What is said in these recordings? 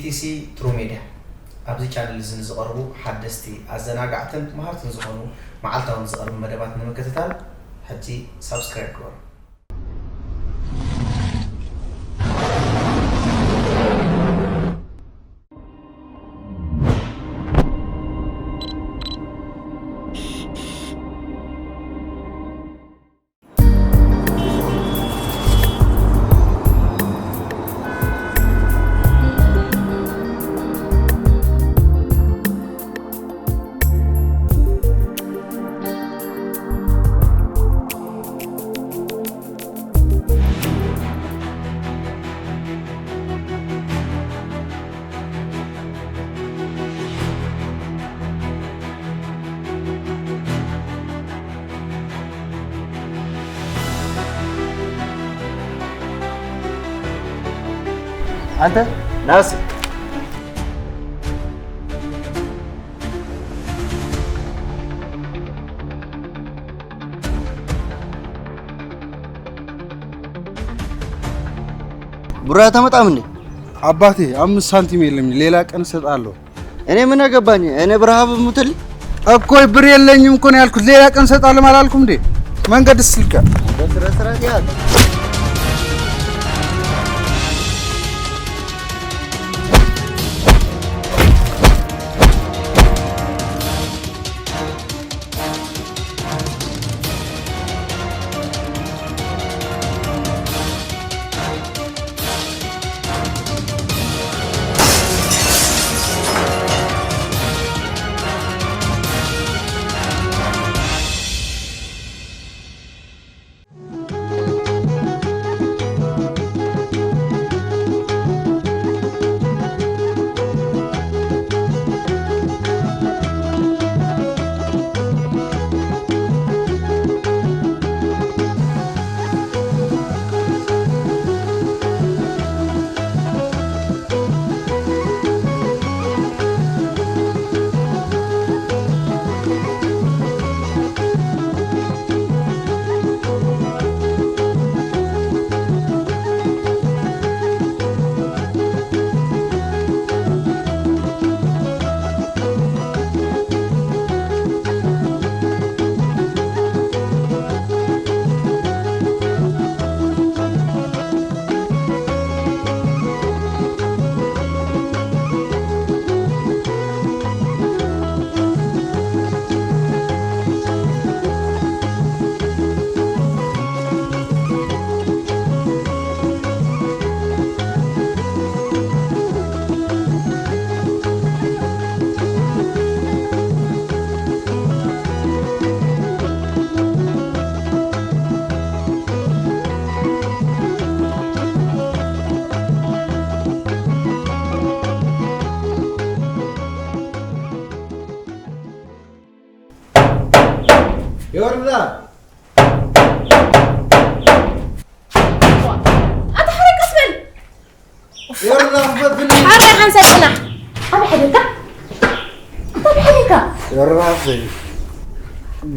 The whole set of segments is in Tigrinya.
ቢቢሲ ትሩ ሜድያ። ኣብዚ ቻነል እዚ ንዝቐርቡ ሓደስቲ፣ ኣዘናጋዕትን መሃርትን ዝኾኑ መዓልታዊ ንዝቐርቡ መደባት ንምክትታል ሕጂ ሳብስክራይብ ግበሩ። ኣንተ ናስ ብራ ተመጣም እንዴ? አባቴ አምስት ሳንቲም የለም፣ ሌላ ቀን እሰጣለሁ። እኔ ምን አገባኝ? እኔ ብረሃብ ሙትል እኮ ብር የለኝም እኮ ነው ያልኩት። ሌላ ቀን እሰጣለሁ አላልኩም እንዴ? መንገድ ስልካ በስነ ስርዓት ያዝ። ዮርዳ! ኣታ ሓረቀስ በል! ዮርዳ፣ ክፈትልኝ! ሓረ ሓንሳብ ጽናሕ! ኣበይ ሓዲርካ? ኣታ ኣበይ ሓዲርካ? ዮርዳ፣ ኣፈይ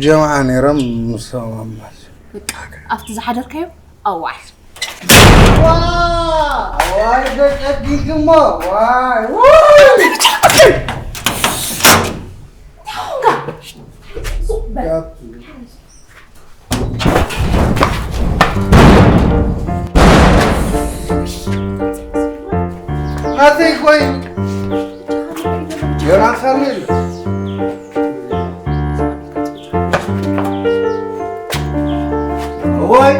ጀምዓ ነይሮም፣ ምሶም ኣማት። በቃ፣ ኣብቲ ዝሓደርካዮ ኣዋል። ዋ! ዋይ፣ ተጸጊግሞ! ዋይ! እንታይ ኾንካ? ሱቕ በል። ናተይ ኮይን ዮናስ ኣሎ የለ? ወይ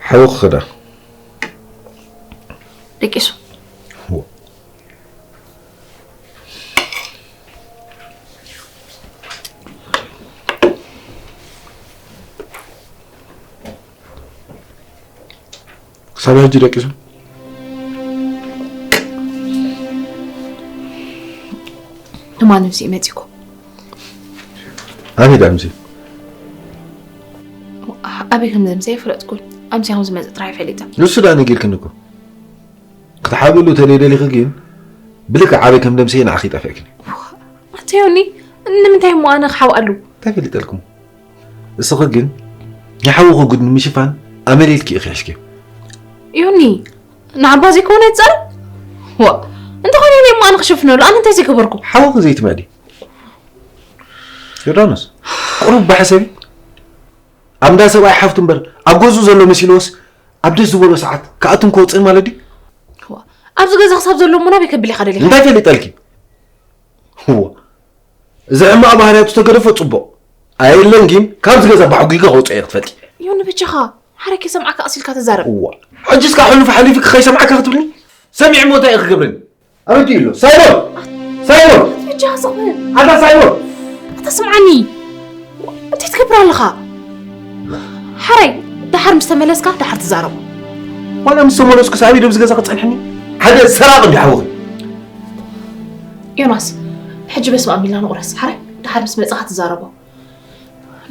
ሓውኺ ኸዳ? ደቂሱ። ክሳብ ሕጂ ደቂሱ? ትማሊ ምሲኡ መጺእኩ። ኣበይ ደኣ ምሲኡ? ኣበይ ከም ዘምሰ ኣይፈለጥኩን። ኣምሲ ከም ዝመጽእ ጥራይ ፈሊጠ። ንሱ ደኣ ነጊርክኒ እኮ። ክትሓብእሉ ተደይ ደሊኺ ግን ብልክዕ ኣበይ ከም ደምሰየ ንዓኺ ይጠፍእክን እዩ። ኣንተ ዮኒ፣ ንምንታይ እሞ ኣነ ክሓብኣሉ? እንታይ ፈሊጠልኩም? እስኺ ግን ናይ ሓውኺ ጉድ ንምሽፋን ኣመል ኢልኪ ኢኺ ሒዝክዮ። ዮኒ፣ ንዓባ ዘይኮነ ይጻረፍ? ዋ፣ እንተኾነ እኔ እሞ ኣነ ክሽፍነሉ፣ ኣነ እንታይ ዘይገበርኩ? ሓውኺ ዘይትምዕዲ። ዮርዳኖስ፣ ቁሩብ ብሓሰብ ኣብ እንዳ ሰብኣይ ሓፍቱ እምበር ኣብ ገዝኡ ዘሎ መሲልዎስ ኣብ ደስ ዝበሎ ሰዓት ክኣቱን ክወፅእን ማለት ድዩ? ዋ፣ ኣብዚ ገዛ ክሳብ ዘሎ እሞ ናበይ ከብል ኢኻ ደሊኻ? እንታይ ፈሊጠልኪ? ዋ፣ እዚ ሕማቕ ባህርያቱ ተገደፎ ጽቡቕ። ኣየለን ግን ካብዚ ገዛ ባሕጒገ ከውፅኦ እየ ክትፈልጢ። ዮኒ በጃኻ፣ ሓረይ ከይሰምዓካ ቀስ ኢልካ ተዛረብ። እዋ፣ ሕጂ እስካ ሕሉፍ ሓሊፉ ከይሰምዓካ ክትብልኒ? ሰሚዐ እሞ እንታይ እየ ክገብረኒ? ኣበይ ድዩ ኣሎ? ሳይሞን! ሳይሞን! በጃኻ ስቕ በል። ኣታ ሳይሞን! ኣታ ስምዓኒ። እንታይ ትገብር ኣለኻ? ሓረይ፣ ደሓር ምስ ተመለስካ ደሓር ትዛረቡ። ዋላ ምስ ተመለስኩ ሳቢ ዶ ኣብዚ ገዛ ክጸንሕኒ? ሓደ ሰራቕ እንዲ ሓውኺ። ዮናስ፣ ሕጂ በስመ ኣብ ኢልና ንቑረስ። ሓረይ፣ ደሓር ምስ መጻኻ ትዛረቦ።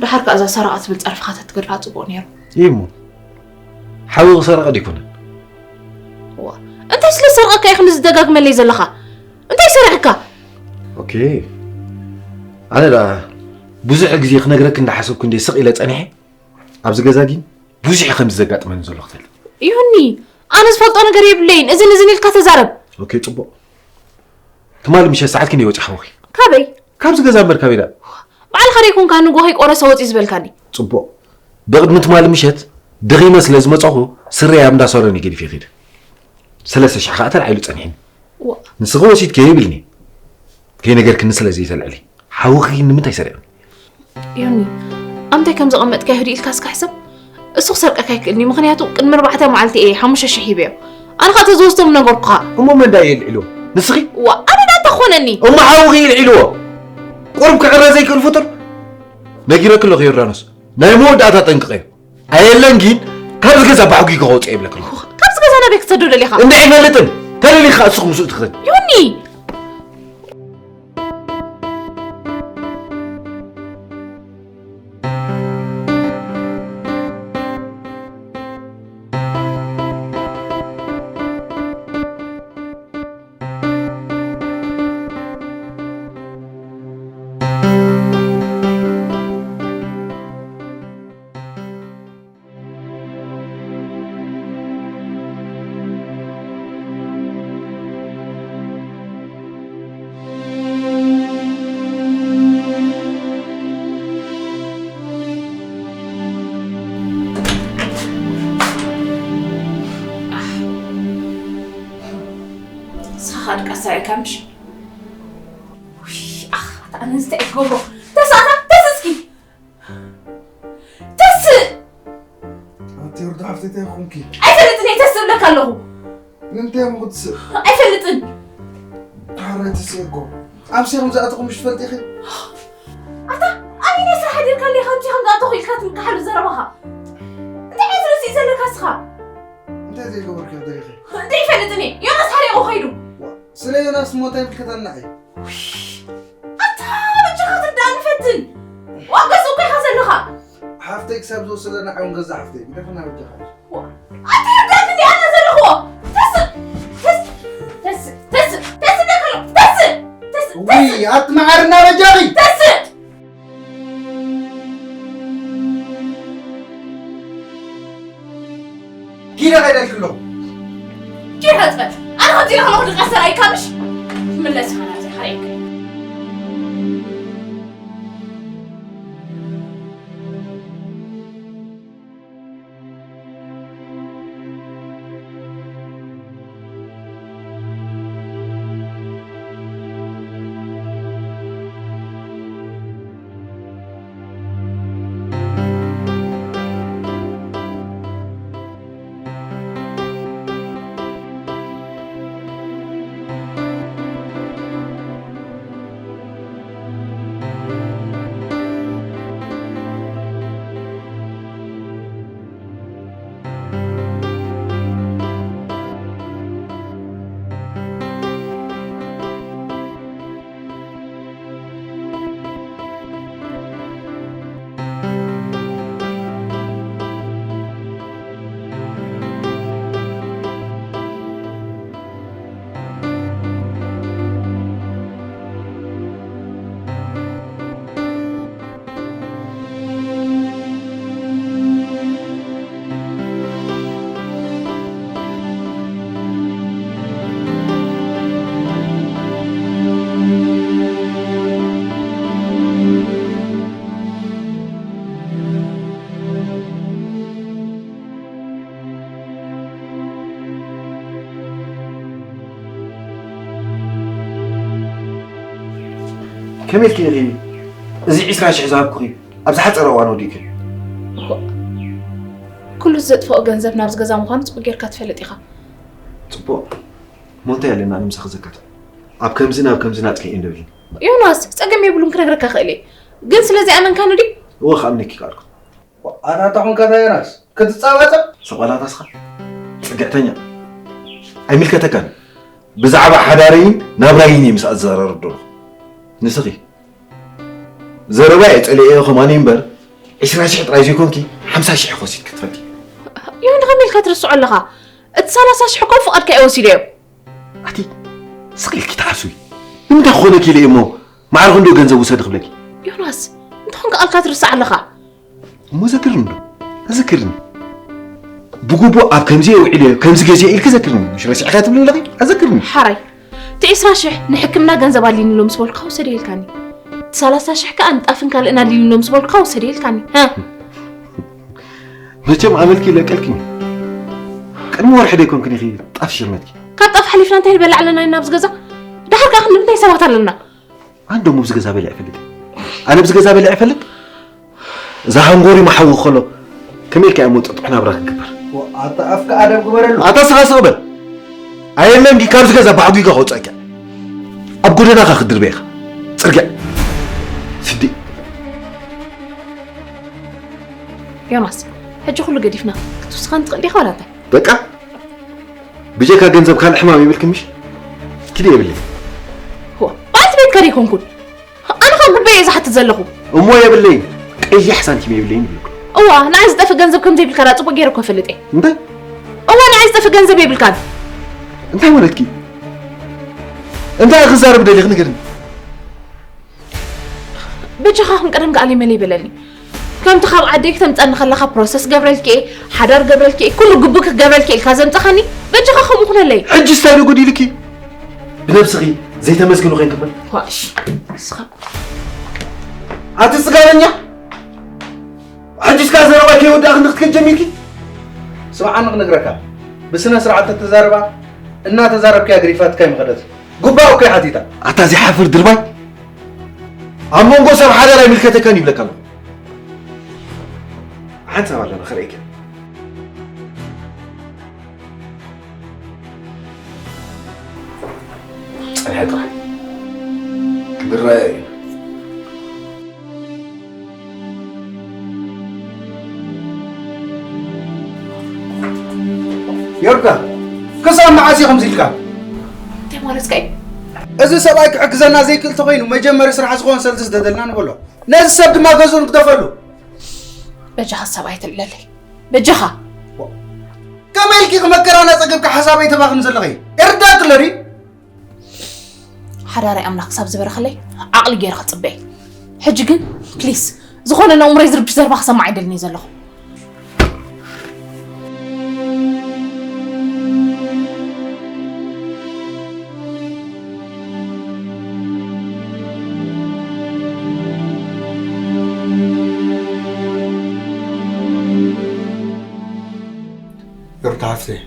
ደሓር ከኣ እዛ ሰራቐ ትብል ጸርፍኻ ተትገድፋ ጽቡቕ ነይሩ። እዩ እሞ፣ ሓውኺ ሰራቐ ዲኮነን? ዋ፣ እንታይ ስለ ዝሰርቐካ ኢኻ ንዝደጋግመለይ ዘለኻ? እንታይ ሰሪቕካ? ኦኬ። ኣነ ደኣ ብዙሕ ግዜ ክነግረኪ እንዳሓሰብኩ እንዴ ስቕ ኢለ ጸኒሐ። ኣብዚ ገዛ ግን ብዙሕ ከም ዘጋጥመኒ ዘሎ ክትፈልጥ። ይሁኒ፣ ኣነ ዝፈልጦ ነገር የብለይን። እዝን እዝን ኢልካ ተዛረብ። ኦኬ፣ ጽቡቕ። ትማሊ ምሸት ሰዓት ክንደይ ወጺኻ ሓውኺ? ካበይ? ካብዚ ገዛ እምበር ካበይ ደኣ? ባዕልኻ ደይኮንካ ንጎ ከይቆረሰ ወጺ ዝበልካኒ? ጽቡቕ። ብቕድሚ ትማሊ ምሸት ደኺመ ስለ ዝመጻኹ ስረይ ኣብ እንዳ ሳሎን ገዲፈ ይኸይድ። ሰለስተ ሽሕ ከኣ ተላዒሉ ጸኒሕኒ። ዋ። ንስኺ ወሲድክዮ ይብልኒ። ከይነገርክኒ ስለ ዘይተልዕሊ። ሓውኺ ንምንታይ ሰሪቕኒ? ዮኒ፣ ኣምታይ ከም ዘቐመጥካዮ ህድእ ኢልካ እስከ ሕሰብ። እሱ ክሰርቀካ ኣይክእልን እዩ፣ ምኽንያቱ ቅድሚ ኣርባዕተ መዓልቲ እየ ሓሙሽተ ሽሕ ሂበዮ። ኣነ ኸኣ ተዝወስዶ ምነገርኩኻ። እሞ መን ደኣ የልዒልዎ? ንስኺ? ዋ፣ ኣነ ደኣ እንታይ ክኾነኒ? እሞ ሓውኺ የልዒልዎ። ቁሩብ ክዕረ ዘይክእል ፍጡር። ነጊረኪ ኣለኹ ዮርዳኖስ፣ ናይ መወዳእታ ጠንቅቐዮ። ኣየለን ግን ካብዚ ገዛ ባሕጒ ከወፅኦ ይብለኪ ኣለኹ። ካብዚ ገዛ ናበይ ክትሰዶ ደሊኻ? እንድዒ ኣይፈልጥን። ተደሊኻ እሱ ምስኡ ትኽደን። ዮኒ! ንስኻ ድቃሳ ኢልካ ምሽ? ውይ፣ ኣኽ፣ ኣታ ኣነ እንታይ እየ ክገብሮ? ተስ፣ ኣታ ተስ እስኪ። ተስእ! ኣንቲ ወርዲ ሓፍተይ እንታይ ኮንኪ? ኣይፈልጥን እየ፣ ተስእ እብለካ ኣለኹ። ንምንታይ እሞ ክትስእ? ኣይፈልጥን። ሓራይ ትስእ እኮ። ኣምሲ ከም ዝኣተኹ ምሽ ትፈልጢ ኢኺ? ኣታ፣ ኣበየናይ ስራሕ ሓዲርካ ኣለኻ ከምዚ ከም ዝኣተኹ ኢልካ ትምክሓሉ ዘረባኻ? እንታይ ዓይነት ርእሲ እዩ ዘለካ እስኻ? እንታይ ዘይገበርክዮ ደሊኺ? እንታይ ይፈልጥን እየ? ዮናስ ሓሪቑ ከይዱ። ዋ፣ ስለ ዮናስ እሞ እንታይ ይምልከተና እዩ? ኣታ በጃኻ ትርዳእኒ ፈትን። ዋጋ ሱቅ ኢኻ ዘለኻ። ሓፍተይ ክሳብ ዝወስደና ዓውን ገዛ ሓፍተይ ግደፈና በጃኻ። ኣታ ይርዳእኒ እንዲ ኣና ዘለኽዎ። ተስእ፣ ተስእ፣ ተስእ፣ ተስእ፣ ተስእ፣ ተስእ፣ ተስእ፣ ተስእ፣ ውይ፣ ኣቲ መዓርና በጃኺ። ተስእ። ጊዳ ከይደልክ ኣለኹ። ጊዳ ጽፈት። ኣነ ከምዚ ኢለ ከለኹ ድቃስ ሰራይካ ምሽ? ምለስ ኢኻ ናብዚ ሓረይካ። ከመይ ኢልኪ ንልእኒ? እዚ ዕስራ ሽሕ ዝሃብኩኺ ኣብ ዝሓጸረ እዋን ወዲእኪ። ኩሉ ዘጥፍኦ ገንዘብ ናብዚ ገዛ ምዃኑ ጽቡቅ ጌርካ ትፈልጥ ኢኻ። ጽቡቕ። እሞ እንታይ ኣለና ንምሳኺ ዘካትዕ? ኣብ ከምዚ ናብ ከምዚ ናጽኪ እየ እንደብልኒ። ዮናስ፣ ጸገም የብሉን ክነግረካ ክእል እየ። ግን ስለዚ ኣመንካኒ ድዩ? እወ ክኣምነኪ ክኣልኩ። ኣታ እንታይ ኾንካ ዮናስ ክትጻባጸብ? ሰቆላታስኻ ጽግዕተኛ ኣይምልከተካን። ብዛዕባ ሓዳረይን ናብራይን እየ ምስኣ ዝዘራረብ ዘለኹ። ንስኺ ዘረባይ ኣይጸልኤዮ ከማኒ እምበር ዕስራ ሽሕ ጥራይ ዘይኮንኪ ሓምሳ ሽሕ ኮሲት ክትፈልጢ። ዮኒ ከመይ ኢልካ ትርስዖ ኣለኻ? እቲ ሰላሳ ሽሕ እኮ ፍቓድካ እየ ወሲደዮ። ኣቲ ስቕ ኢልኪ ተሓስዊ። ንምንታይ ክኾነኪ ኢለ እየ እሞ ማዕረ ክንዶ ገንዘብ ውሰዲ ክብለኪ። ዮናስ እንታይ ኾንካ ቃልካ ትርስዕ ኣለኻ? እሞ ዘክርኒ ዶ? ኣዘክርኒ። ብግቡእ ኣብ ከምዚ እየ ውዒለ ከምዚ ገዚአ ኢልኪ ዘክርኒ። ምሽ ረሲዕካ ትብሊ ኣለኺ? ኣዘክርኒ። ሓራይ እቲ ዕስራ ሽሕ ንሕክምና ገንዘብ ኣሊኒ ኣሎ ምስ በልኩኻ ውሰደ ኢልካኒ። እቲ ሰላሳ ሽሕ ከኣ ንጣፍን ካልእን ኣሊኒ ኣሎ ምስ በልኩኻ ውሰደ ኢልካኒ። ሃ መቸም ኣመልኪ ይለቀልኪ። ቅድሚ ወርሒ ደይኮንክን ኢኺ ጣፍ ሸመትኪ። ካብ ጣፍ ሓሊፍና እንታይ ንበልዕ ኣለና ኢልና ኣብዚ ገዛ? ድሓር ከኣ ክንብል እንታይ ሰባት ኣለና? ኣነ ደሞ ኣብዚ ገዛ በሊዐ ይፈልጥ? ኣነ ኣብዚ ገዛ በሊዐ ይፈልጥ? እዛ ሃንጎሪማ ሓዊ ከሎ ከመይ ኢልካ እሞ ጥጡሕ ናብራ ክግበር? ኣታ ኣፍካ ኣደብ ግበረሉ። ኣታ ስኻ ስቕ በል። ኣየለን ድዩ ካብዚ ገዛ ብሓጒኻ ከውፅኣካ? ኣብ ጎደናኻ ክትድርበ ኢኻ። ፅርግያ። ስዲ። ዮናስ፣ ሕጂ ኩሉ ገዲፍና ክትውስኸን ትኽእል ዲኻ ዋላ እንታይ? በቃ ብጀካ ገንዘብ ካልእ ሕማም የብልኪ ምሽ? ኪዲ የብለይ። ሆ፣ በዓልቲ ቤትካ ዶ ኣይኮንኩን? ኣነ ካብ ጉባኤ እየ ዝሓትት ዘለኹ። እሞ የብለይን፣ ቀያሕ ሳንቲም የብለይን ይብለኩ። እዋ፣ ንዓይ ዝጠፍእ ገንዘብ ከም ዘይብልካ ዳ ጽቡቕ ገይረ እኮ እፈልጥ እየ። እንታይ? እዋ፣ ንዓይ ዝጠፍእ ገንዘብ የብልካን። እንታይ ማለትኪ? እንታይ ክዛረብ ደሊኺ ንገርኒ። በጃኻ ከም ቀደምካ ኣለይ መለይ በለኒ። ከምቲ ካብ ዓደይ ክተምፀኒ ከለኻ ፕሮሰስ ገብረልኪ እየ፣ ሓዳር ገብረልኪ እየ፣ ኩሉ ግቡእ ክገብረልኪ እየ ኢልካ ዘምፀኻኒ በጃኻ ከምኡ ኩነለይ። ሕጂ ስታይ ዶ ጎዲልኪ? ብነብስኺ ዘይተመስግኑ ኮይንኪ እምበር። ዋሽ ንስኻ ኣቲ ፅጋበኛ ሕጂ እስካ ዘረባ ከይወዳእክ ንክትከድ ጀሚርኪ። ስምዓኒ ክነግረካ ብስነ ስርዓት ተተዛረባ እናተዛረብክያ ገዲፋትካ ይምኸደት። ጉባእ እኮ ሓቲታ። ኣታ ዘይሓፍር ድርባይ ኣብ መንጎ ሰብ ሓዳር ኣይምልከተካን ይብለካ ኣለኹ። ሓንሳብ ኣለና ክርእየኪ። ጸንሐ ጥራይ ክድረየ እዩ። ዮርዳ፣ ክሳብ መዓስ ኢኹም ኢልካ? እንታይ ማለትካ እዩ? እዚ ሰብኣይ ክሕግዘና ዘይክእል ተኾይኑ መጀመሪ ስራሕ ዝኾን ሰልዲ ስደደልና ንበሎ። ነዚ ሰብ ድማ ገዝኡ ንግደፈሉ። በጃኻ ሰብ ኣይትልለለይ። በጃኻ። ከመይ ኢልኪ ክመከራና ጸገብካ ሓሳብ ኣይተባኽን ዘለኺ? ይርዳእኪ ኣሎ ድዩ? ሓዳራይ ኣምላኽ ክሳብ ዝበረኸለይ ዓቕሊ ገይረ ክጽበየ። ሕጂ ግን ፕሊስ ዝኾነ ነኡምረይ ዝርብሽ ዘረባ ክሰማዕ ኣይደልን እየ ዘለኹ። ዮርታ ሃፍተይ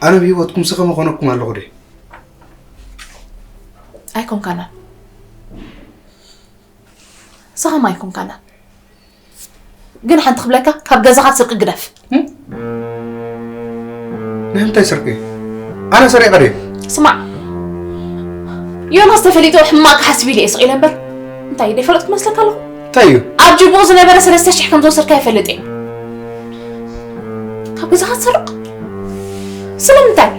ኣነ ብሂወትኩም ስኸ መኾነኩም ኣለኹ ደ ኣይኮንካና ስኸም ኣይኮንካና ግን ሓንቲ ክብለካ ካብ ገዛኻ ስርቂ ግደፍ ንምንታይ ስርቂ ኣነ ሰሪቐ ደ ስማዕ ዮናስ ተፈሊጡ ሕማቅ ክሓስብ ኢለ እየ ስቕ ኢለ እምበር እንታይ ደይፈለጥኩ መስለካ ኣለኹ እንታይ እዩ ኣብ ጅቡኡ ዝነበረ ሰለስተ ሽሕ ከም ዝወሰድካ ይፈልጥ እየ ካብ ገዛኻ ትሰርቕ ስለምንታይ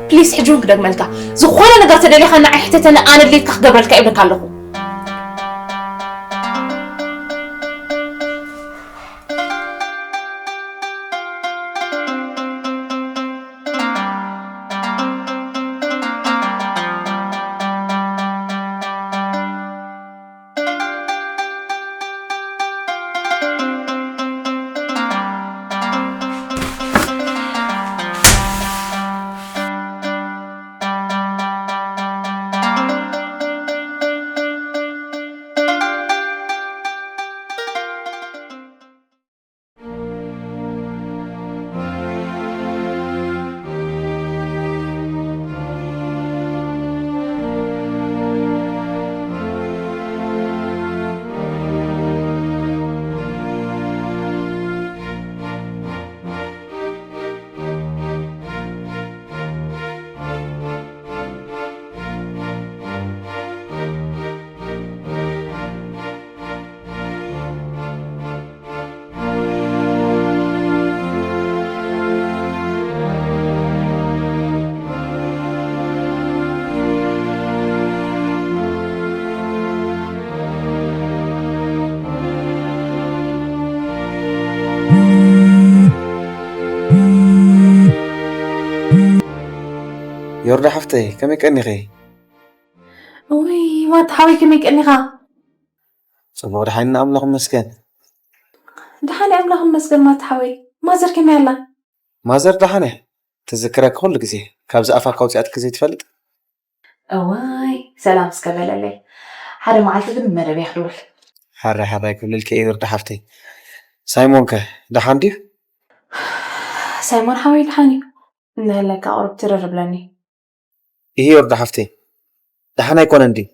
ፕሊስ ሕጂ እውን ክደግመልካ ዝኾነ ነገር ተደሊኻ ንዓይ ሕተተኒ ኣነ ድሌትካ ክገብረልካ ይብለካ ኣለኹ ወርዳ ሓፍተይ፣ ከመይ ቀኒኺ? ውይ፣ ማታ ሓወይ፣ ከመይ ቀኒኻ? ጽቡቕ፣ ደሓን ኢና፣ ኣምላኽ ይመስገን። ደሓን እየ፣ ኣምላኽ ይመስገን። ማታ ሓወይ፣ ማዘር ከመይ ኣላ? ማዘር ደሓን እያ፣ ትዝክረኪ ኩሉ ግዜ፣ ካብዚ ኣፋ ካውፅኣትኪ ዘይትፈልጥ። እዋይ፣ ሰላም እስከ በለለይ። ሓደ መዓልቲ ግን መደብ እየ ክድውል። ሓራይ ሓራይ ክብልልኪ እየ ወርዳ ሓፍተይ። ሳይሞን ከ ደሓን ድዩ? ሳይሞን ሓወይ ደሓን እዩ፣ እናሃለካ ቁሩብ ትርር ብለኒ። ይሄ ወርዳ ሓፍተይ፣ ደሓን ኣይኮነን ድዩ?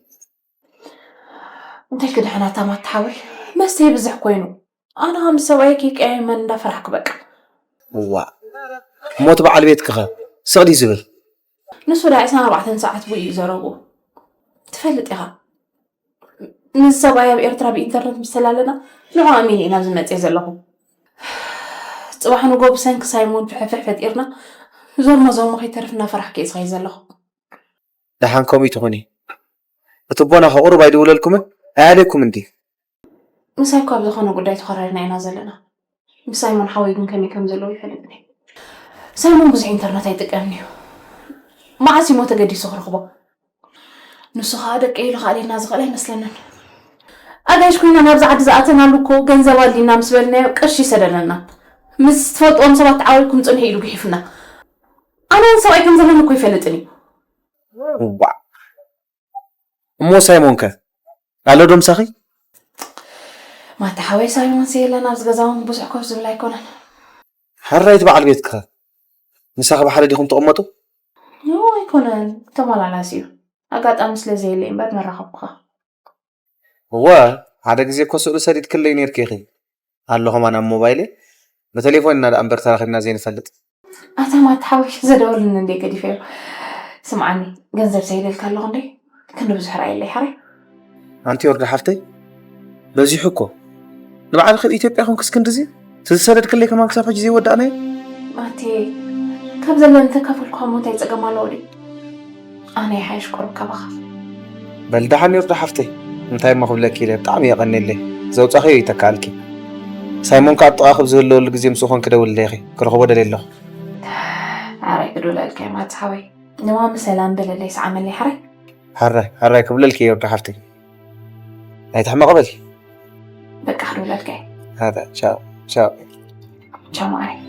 እንታይ ክድሕናታ ማታ ሓወይ፣ መስተ ይብዝሕ ኮይኑ፣ ኣነ ምስ ሰብኣይ ከይቀያየመን እንዳፈራሕኩ በቃ። እዋ፣ እሞ እቲ በዓል ቤትኪ ኸ ስቕ ድዩ ዝብል? ንሱ ዳ ዕስራን ኣርባዕተን ሰዓት ብኡ እዩ ዘረብኡ። ትፈልጥ ኢኻ፣ ምስ ሰብኣይ ኣብ ኤርትራ ብኢንተርነት ምስ ተላለና፣ ንዑ ኣሚነ ኢና ኣብዚ መፅየ ዘለኹ። ፅባሕ ንጎ ብሰንኪ ሳይሞን ፍሕፍሕ ፈጢርና፣ ዞርሞ ዞርሞ ከይተርፍ እናፈራሕኩ እየ ዝኸይድ ዘለኹ። ደሓን ከምኡ ትኹኒ። እቲ ኣቦና ከ ቁሩብ ኣይድውለልኩምን? ኣያደኩም እንዲ? ምሳይ እኳ ኣብ ዝኾነ ጉዳይ ተኸራሪና ኢና ዘለና። ምስ ሳይሞን ሓወይ ግን ከመይ ከም ዘለዉ ይፈልጥን እየ። ሳይሞን ብዙሕ ኢንተርነት ኣይጥቀምን እዩ። መዓስ እዩሞ ተገዲሱ ክረኽቦ? ንሱ ኸዓ ደቀይ ኢሉ ክኣልየና ዝኽእል ኣይመስለንን። ኣጋይሽ ኮይና ናብዚ ዓዲ ዝኣተናሉ እኮ ገንዘብ ኣድልዩና ምስ በልናዮ ቅርሺ ይሰደደልና። ምስ ትፈልጥዎም ሰባት ተዓዊርኩም ጽንሑ ኢሉ ግሒፉና። ኣነ እውን ሰብኣይ ከም ዘለኒ እኮ ይፈልጥን እዩ። ዋዕ። እሞ ሳይሞን ከ ኣሎ ዶ ምሳኺ? ማታ ሓወይ ሳይሞን ስየለን ኣብዚ ገዛ እውን ብዙሕ ኮፍ ዝብል ኣይኮነን። ሕራይቲ በዓል ቤትኪ ኸ ምሳኺ ብሓደ ዲኹም ትቕመጡ? ኖ ኣይኮነን፣ ተመላላሲ እዩ። ኣጋጣሚ ስለ ዘየለ እምበር መራኸብኩኻ። እወ፣ ሓደ ግዜ እኮ ስእሉ ሰዲድክለይ ነይርኪ ኢኺ። ኣሎ ኸማን ኣብ ሞባይለይ። ብቴሌፎን ኢና ደኣ እምበር ተራኺብና ዘይንፈልጥ። ኣታ ማታ ሓወይ ዘደወልኒ እንዴ ገዲፈዮ። ስምዓኒ፣ ገንዘብ ሰይደልካ ኣለኹ እንዴ? ክንዲ ብዙሕ ርኣየለይ ሓራይ። ኣንቲ ወርዲ ሓፍተይ፣ በዚሑ እኮ። ንባዕልኺ ኣብ ኢትዮጵያ ኹንክስ ክንድዚ? እቲ ዝሰደድክለይ ከማን ክሳብ ሕጂ ዘይወዳእናዮ? ኣቴ፣ ካብ ዘለኒ ተካፈልኩኻ እሞ እንታይ ጸገም ኣለዎ ድዩ? ኣነ ይሓይሽ ቁሩብ ካባኻ። በል ደሓን ዮርዳ ሓፍተይ፣ እንታይ እሞ ክብለኪ ኢለ፣ ብጣዕሚ የቐንየለይ። ዘውጻኺዮ ይተካኣልኪ። ሳይሞን ከኣ ኣብ ጥቓኺ ብዝህለወሉ ግዜ ምስኡ ኮንኪ ደውልለይ ኢኺ፣ ክረኽቦ ደልየ ኣለኹ። ኣረ ክድውለልካ እየ ማቲ ሓወይ። ንማሚ ሰላም በለለይ፣ ሰዓመለይ ሓራይ። ሓራይ ሓራይ ክብለልኪ እየ ዮርዳ ሓፍተይ። ኣይትሕመቒ በሊ። በቃ ክድውለልካ እየ። ሓራይ ቻው ቻው። ቻው ማዓረይ።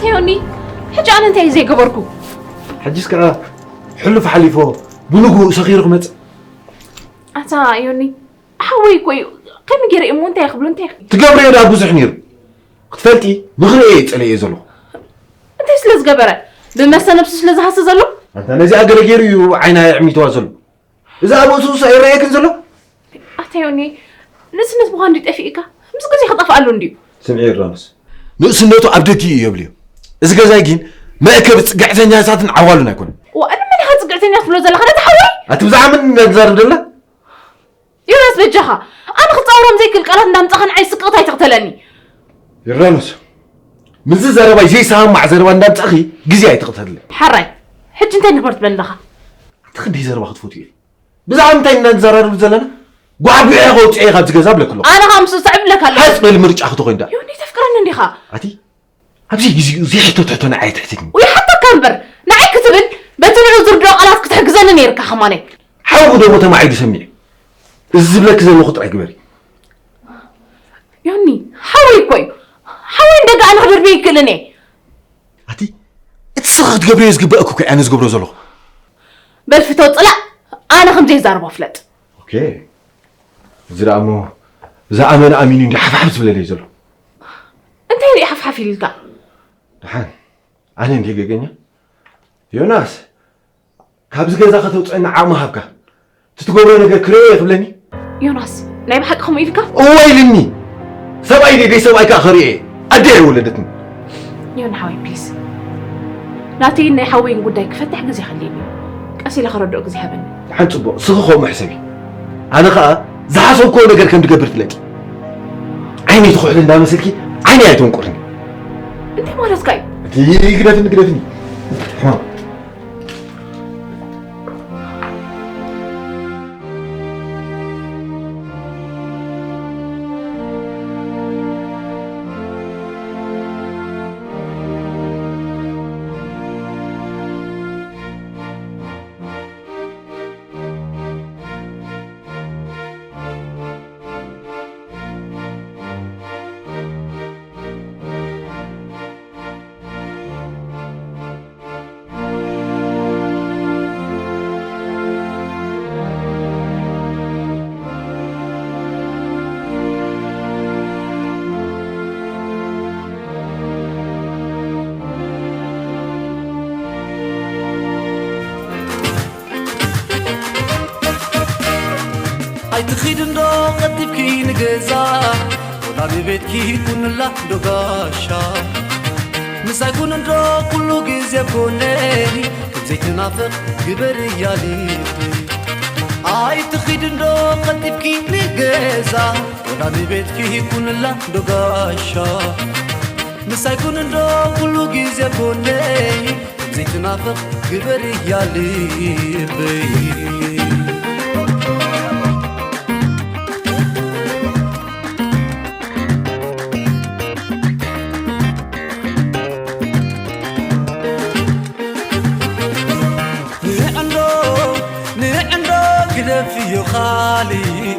ዮኒ፣ ሕጂ ኣነ እንታይ እዩ ዘይገበርኩ? ሕጂስ ከኣ ሕሉፍ ሓሊፎ ብንግኡ ሰኺሩ ክመጽእ። ኣታ ዮኒ፣ ሓወይ እኮ እዩ። ከመይ ገይረ እሞ እንታይ ክብሎ እንታይ? ትገብርዮ ደኣ ብዙሕ ነይሩ። ክትፈልጢ ምኽሪ እየ ጸሊኤ ዘለኹ። እንታይ ስለ ዝገበረ? ብመስተ ነብሱ ስለ ዝሃሰ ዘሎ? ኣንታ ነዚኣ ገለ ገይሩ እዩ ዓይና የዕሚትዋ ዘሎ። እዛ ኣብ ርእሱ ኣይረኣየክን ዘሎ? ኣታ ዮኒ፣ ንእስነት ምዃን ድዩ ጠፊእካ? ምስ ግዜ ክጠፍኣሉ እንድዩ። ስምዒ ዮርዳኖስ፣ ንእስነቱ ኣብ ደጊ እዩ የብልዮ። እዚ ገዛይ ግን መእከቢ ጽግዕተኛታትን ዓዋሉን ኣይኮነን። ዋ፣ ንመን ኢኻ ጽግዕተኛ ትብሎ ዘለኻ? ነቲ ሓወይ? ኣቲ ብዛዕባ መን ኢና ንዛረብ ዘለና? ዮናስ በጃኻ፣ ኣነ ክጻወሮም ዘይክእል ቃላት እንዳምጻኻ ንዓይ ስቅቕት ኣይትቕተለኒ። ዮርዳኖስ፣ ምስዚ ዘረባይ ዘይሰማማዕ ዘረባ እንዳምጻእኺ ግዜ ኣይትቕተልለይ። ሓራይ፣ ሕጂ እንታይ ንግበር ትብል ኣለኻ? ኣቲ ክንደይ ዘረባ ክትፈትዩ ኢኺ? ብዛዕባ እንታይ ኢና ንዘራረብ ዘለና? ጓዕጒዐ ከውፅኤ ካብዚ ገዛ ብለክ ኣለኹ። ኣነ ከዓ ምስኡ ሰዕብ ብለካ ኣለኹ። ሓፅ በል ምርጫ ክትኾይን ደኣ። ዮኒ ተፍቅረኒ እንዲኻ? ኣቲ ኣብዚ ግዜኡ ዘይሕቶ ትሕቶ ንዓይ ትሕትኒ። ይሓተካ እምበር ንዓይ ክትብል በቲ ንዑ ዝርድኦ ቃላት ክትሕግዘኒ ነይርካ ከማነይ። ሓው ዶ ሞተ ማዓይ ድሰሚዕ? እዚ ዝብለኪ ዘለኹ ጥራይ ግበሪ። ዮኒ ሓወይ እኮ እዩ። ሓወይ እንደጋ ኣነ ክደርብየ ይክእልን እየ። ኣቲ እቲ ስኻ ክትገብርዮ ዝግበእኩ እኮ ኣነ ዝገብሮ ዘለኹ። በል ፍቶ ጽላእ ኣነ ከም ዘይዛረቦ ፍለጥ። ኦኬ። እዚ ደኣ እሞ ዝኣመነ ኣሚኑ እንዲ ሓፍሓፍ ዝብለለይ ዘሎ። እንታይ ርኢ ሓፍሓፍ ኢልካ? ደሓን ኣነ እንዲ ገገኛ ዮናስ ካብዚ ገዛ ከተውፅአና ዓቕሚ ሃብካ። እቲ ትገብሮ ነገር ክርእዮ እየ ክብለኒ። ዮናስ ናይ ብሓቂ ከምኡ ኢልካ? እወ ኢልኒ። ሰብኣይ ደይ ሰብኣይ ከዓ ከርእየ ኣደ እየ ወለደትኒ። ዮኒ ሓወይ ፕሊስ ናተይን ናይ ሓወይን ጉዳይ ክፈትሕ ግዜ ከድልየኒ እዩ። ቀስ ኢለ ከረድኦ ግዜ ሃበኒ። ሓን ፅቡቕ ስኺ ከምኡ ሕሰቢ። ኣነ ከዓ ዝሓሰብክዎ ነገር ከም ትገብር ፍለጢ። ዓይነይ ትኹሕሊ እንዳመሰልኪ ዓይነይ ኣይተንቁርኒ። እንታይ ማለትካ እዩ? እቲ ግደፍኒ ግደፍኒ። ኣይትኺድ እንዶ ቀልጢፍኪ ንገዛ፣ ወላ ንቤትኪ ኩንላ ዶ ጋሻ። ምሳይ ኩን እንዶ ኩሉ ግዜ ጎነይ፣ ከም ዘይትናፍቕ ግበርያ ልበይ። ኣይትኺድ እንዶ ቀልጢፍኪ ንገዛ፣ ወላ ንቤትኪ ኩንላ ዶ ጋሻ። ምሳይ ኩን እንዶ ኩሉ ግዜ ጎነይ፣ ዘይትናፍቕ ግበርያ ልበይ። ንዕንዶ ንዕንዶ ግደፍዮ ኻሊእ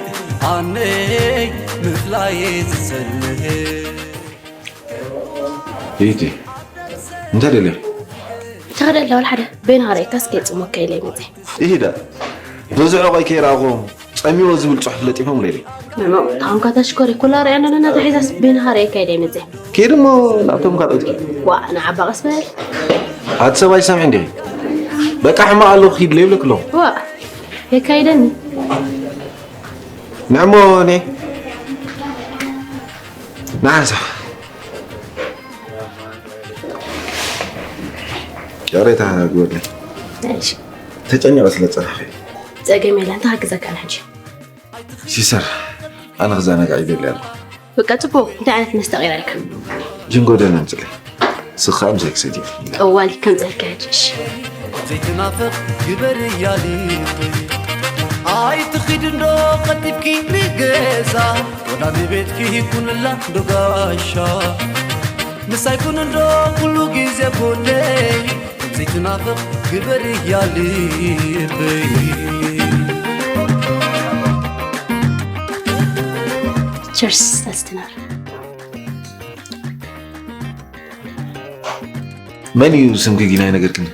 ኣነይ ምፍላየ ዝጸንሕ። ይእቲ እንታይ ደልያ? ተኸደ ኣለዋ ሓደ በይንኻ ርኢካስ ከይጽሞካ ኢለ ይመጸ። ይሂዳ። ነዚ ዕቆይ ከይረኣኹ ጸሚዎ ዝብል ጽሑፍ ለጢፎም ለይለይ። መሞ ታንካ ተሽኮሪ ኩላ ርያ ኣለና ተሒዛስ በይንኻ ርኢካ ኢለ ይመጸ። ከይድ እሞ ናብቶም ካልኦት ከይድ። ዋ ንዓባ ቀስ በል። ኣቲ ሰብኣይ ሰምዒ እንዲኺ። በቃ ሕማቕ ኣለኹ ኪድ ለይብለክ ኣለኹ። ዋ የካይደኒ። ንዕሞ ኔ ንዓሳ ይቕሬታ ግበርለይ። እሺ። ተጨኒቐ ስለ ጸናሕኩ። ጸገም የለን፣ ተሓግዘካ ኣነ ሕጂ። ሲስተር፣ ኣነ ክዘናጋዕ ይደሊ ኣለኹ። በቃ ጽቡቕ፣ እንታይ ዓይነት መስተ ቀይረልካ? ጅንጎ ደህና ኣምጽለይ። ስኻ ምሳይ ክሰትዮ። ጠዋሊ ከምጽኣልካ ሕጂ፣ እሺ። ዘይትናፍቕ ግበርያ ልበይ። ኣይትኺድ እንዶ ቀልጢፍኪ ንገዛ፣ ወላ ንቤትኪ ኩንላ ዶ ጋሻ። ምሳይ ኩን እንዶ ኩሉ ግዜ ጎነይ፣ ዘይትናፍቕ ግበርያ ልበይ። ቸርስ ኣስትናር። መን እዩ ስምኪ ግን ኣይነገርክኒ?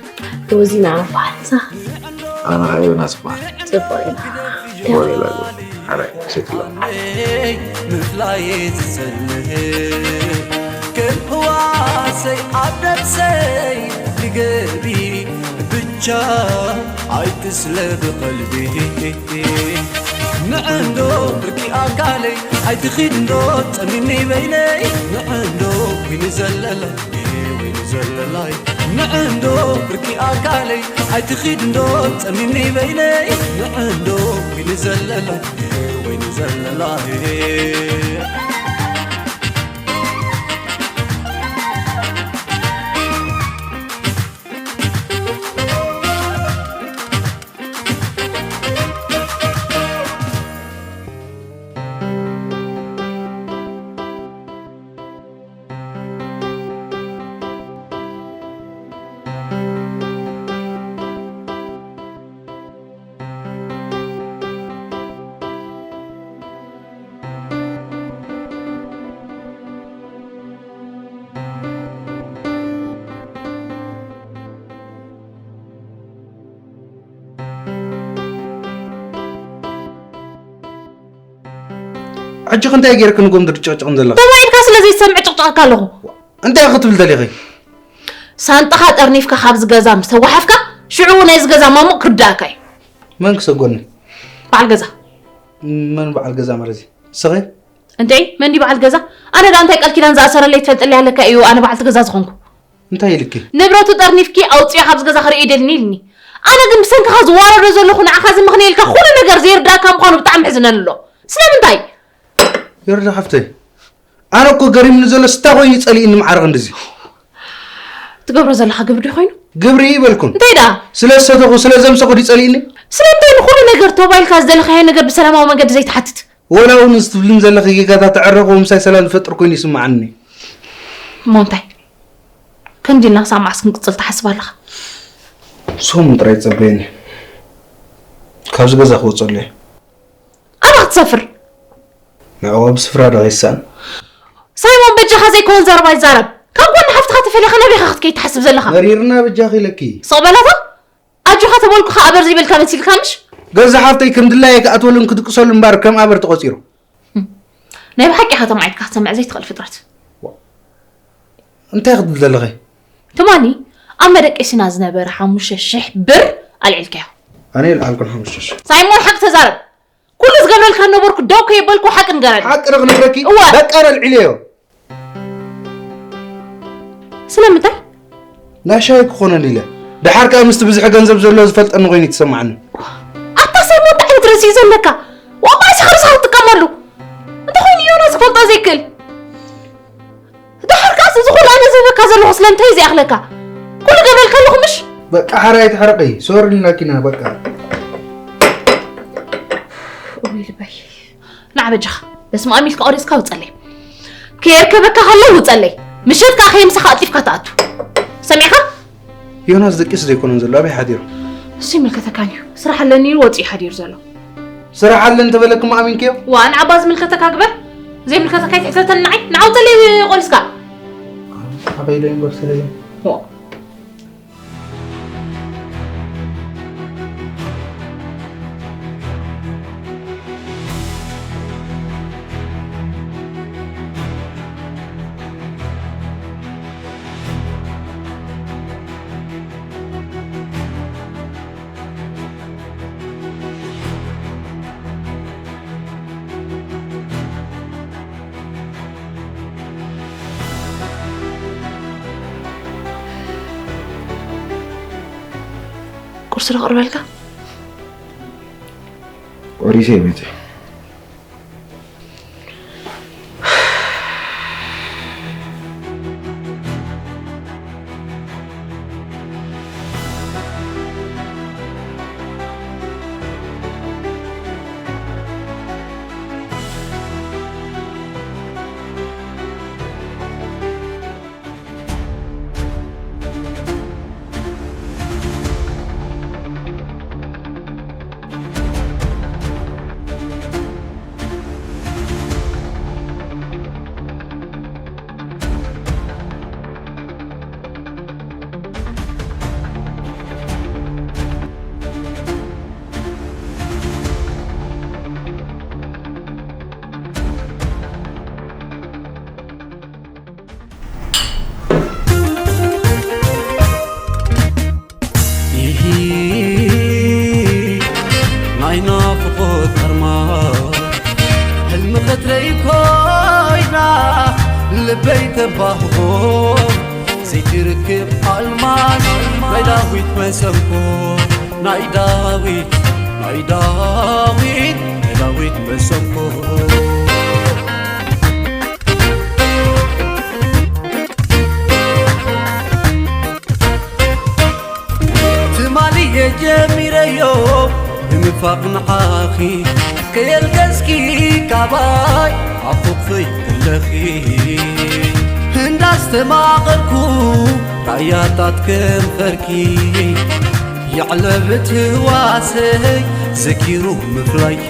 ሮዚና ይበሃል። ንስኻ? ኣነ ኸዓ ዮናስ ይበሃል። ጽቡቕ ኢና። ወለላ ሓራይ ሴትላ ምፍላይ ዝጸንህ ከም ህዋሰይ ኣብ ነብሰይ ንገቢ ብቻ ኣይትስለ ብቐልቢ ንዕንዶ ብርኪ ኣካለይ ኣይትኺድ እንዶ ጸሚኒ በይነይ ንዕንዶ ኮይኑ ዘለላ ወይኒ ዘለላይ ንዕንዶ ብርኪ ኣካለይ ኣይትኺድ እንዶ ጸሚኒ በይነይ ንዕንዶ ወይኒ ዘለላ ወይኒ ዘለላይ ሕጂ ክንታይ ገይርክ ንጎም ድርጨቅጨቅን ዘለኻ? ተባኢልካ ስለ ዘይሰምዕ ጭቅጨቀካ ኣለኹ። እንታይ ክትብል ደሊኺ? ሳንጣኻ ጠርኒፍካ ካብዚ ገዛ ምስ ተጓሓፍካ ሽዑ እውን ናይዚ ገዛ ማሙቕ ክርዳእካ እዩ። መን ክሰጎኒ? በዓል ገዛ። መን በዓል ገዛ ማለት እዩ? ንስኺ? እንተይ መን ድዩ በዓል ገዛ? ኣነ ዳ እንታይ ቃል ኪዳን ዝኣሰረለይ ትፈልጥለይ ኣለካ እዩ ኣነ በዓልቲ ገዛ ዝኾንኩ። እንታይ ኢልኪ? ንብረቱ ጠርኒፍኪ ኣውፅዮ ካብዚ ገዛ ክርእዮ ይደልኒ ኢልኒ። ኣነ ግን ብሰንክኻ ዝዋረዶ ዘለኹ ንዓኻ እዚ ምኽንያት ኢልካ ኩሉ ነገር ዘይርዳእካ ምዃኑ ብጣዕሚ ሕዝነሉ ኣሎ። ስለምንታይ? ይርዳ ሓፍተይ። ኣነ እኮ ገሪምኒ ዘሎ ስታ ኮይኑ ጸሊእኒ ማዕረ ክንድዚ። ትገብሮ ዘለኻ ግብሪ ዶ ኮይኑ? ግብሪ ይበልኩን። እንታይ ደኣ? ስለ ዝሰተኹ ስለ ዘምሰኹ ድዩ ጸሊእኒ? ስለምንታይ ንኹሉ ነገር ተባይልካ ዝደለኻዮ ነገር ብሰላማዊ መንገዲ ዘይትሓትት? ወላ እውን እዚ ትብልኒ ዘለኺ ጌጋታት ተዕረቑ ምሳይ ሰላም ዝፈጥር ኮይኑ ይስምዓኒ። እሞ እንታይ? ከምዚ ኢልና ክሳብ መዓስ ክንቅጽል ትሓስብ ኣለኻ? ሰሙን ጥራይ ጸበየኒ። ካብዚ ገዛ ክወጸሉ እየ። ኣበይ ክትሰፍር? ንዕኡ ኣብ ስፍራ ዶ ይሳን? ሳይሞን በጃኻ ዘይኮን ዘረባ ይዛረብ። ካብ ጎኒ ሓፍትኻ ተፈሊኻ ናበይ ኢኻ ክትከይድ ትሓስብ ዘለኻ? መሪርና በጃኺ ኢለኪ። ስቕ በላታ ኣጆኻ ተበልኩ ኸኣ በር ዘይበልካ መሲልካ ምሽ? ገዛ ሓፍተይ ከም ድላየ ክኣትወሉን ክድቅሰሉ እምበር ከም ኣበር ተቖጺሩ። ናይ ብሓቂ ኢኻ ተማዒድካ ክትሰምዕ ዘይትኽእል ፍጥረት። እንታይ ክትብል ዘለኺ? ትማሊ ኣብ መደቀሲና ዝነበረ ሓሙሽተ ሽሕ ብር ኣልዒልካዮ። ኣነ የልዓልኩን ሓሙሽተ ሽሕ። ሳይሞን ሓቂ ተዛረብ። ኩሉ ዝገብረልካ ነበርኩ ደው ከየበልኩ ሓቂ ንገረኒ። ሓቂ ዶ ክነግረኪ? እወ። በቃ ኣልዒለዮ። ስለምንታይ? ናይ ሻሂ ክኾነኒ ኢለ። ደሓር ከኣ ምስቲ ብዝሒ ገንዘብ ዘለዎ ዝፈልጠኒ ኮይኑ ይተሰማዓኒ። ኣታ ሳይሞን እንታይ ዓይነት ርእሲ እዩ ዘለካ? ዋባ እስኻ ርእስኻ ትጥቀመሉ። እንተኾይኑ ዮናስ ክፈልጦ ዘይክእል። ደሓር ከኣ እዚ ኩሉ ኣነ ዝህበካ ዘለኹ ስለምንታይ እዩ ዘይኣኽለካ? ኩሉ ገብረልካ ኣለኹ ምሽ? በቃ ሓራይ ትሕረቂ። ሶሪ ኢልናኪና በቃ። ኡይ ልበይ። ንዓ በጃኻ በስመ ኣብ ኢልካ ቆሪጽካ ውጸለይ። ከየርከበካ ከሎ ውጸለይ። ምሸት ከኣ ከየምሳኻ ኣጥሊፍካ ትኣቱ። ሰሚዕካ? ዮናስ ደቂስ ዘይኮነን ዘሎ ኣበይ ሓዲሩ? እሱ ይምልከተካን እዩ። ስራሕ ኣለኒ ኢሉ ወጺኡ ሓዲሩ ዘሎ። ስራሕ ኣለ እንተበለክሞ ኣሚንክዮ? ዋ ንዓባ ዝምልከተካ ግበር። ዘይምልከተካ ይትሕተተኒ ንዓይ። ንዓ ውጸለይ ቆሪጽካ። ኣበይ ዶ ይንበር ስለየ? ዋ። ቁርሲ ዶ ኣቕርበልካ? ቆሪሰ ይመጽእ። ናፍቆት ኣርማን ሕልሚ ክትርኢ ኮይና ልበይ ተባህጎ ዘይትርክብ ኣልማዝ ናይ ዳዊት መሰንቆ ናይ ዳዊት ናይ ዳዊት ናይ ዳዊት መሰንቆ ትማሊ እየ ጀሚረዮ ብምፋቕ ንዓኺ ከየልገስኪ ካባይ ኣፉኽፈይ ከለኺ እንዳስተማቐርኩ ራያታት ከንፈርኪ የዕለብ ትዋሰይ ዘኪሩ ምፍላይኪ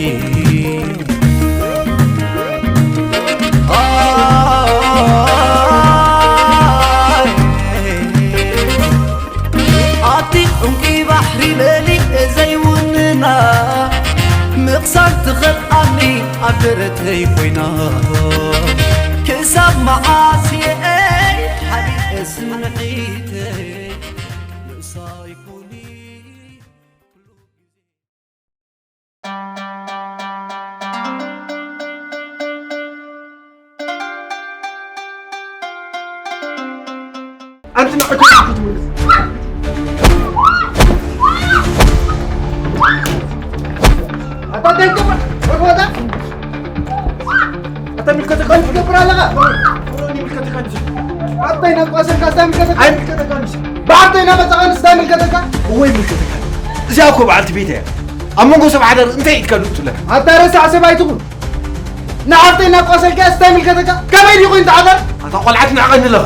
ኣቲ ዕንቂ ባሕሪ መሊእ ዘይውንና ምቕሳን ትኸልኣኒ ኣብ ደረተይ ኮይና ክሳብ መዓስ እየ ሓዲገ ስምዒተይ ንሳ ይኩኒ ኣንቲ ንዕቶ ክትምልስ ኣታ እንታይ ትገብር? ወድዋዳ? ኣታ ምልከተካ ትገብር ኣለኻ? ኣታ ይናቋሰልካ፣ ኣታ ምልከተካ? ኣይምልከተካን። ብዓርተይ እናመጻኻ ንስታይ ምልከተካ? እወ ይምልከተካ። እዚኣ እኮ በዓልቲ ቤት እያ። ኣብ መንጎ ሰብ ሓዳር እንታይ ኢድካ ልውጥለ? ኣታ ረሳዕ ሰብ ኣይትኹን። ንዓርተይ እናቋሰልካ ስታይ ምልከተካ? ከመይ ድዩ ኮይኑ ተዓዳር? ኣታ ቆልዓ ትንዕቐኒ ኣለኻ።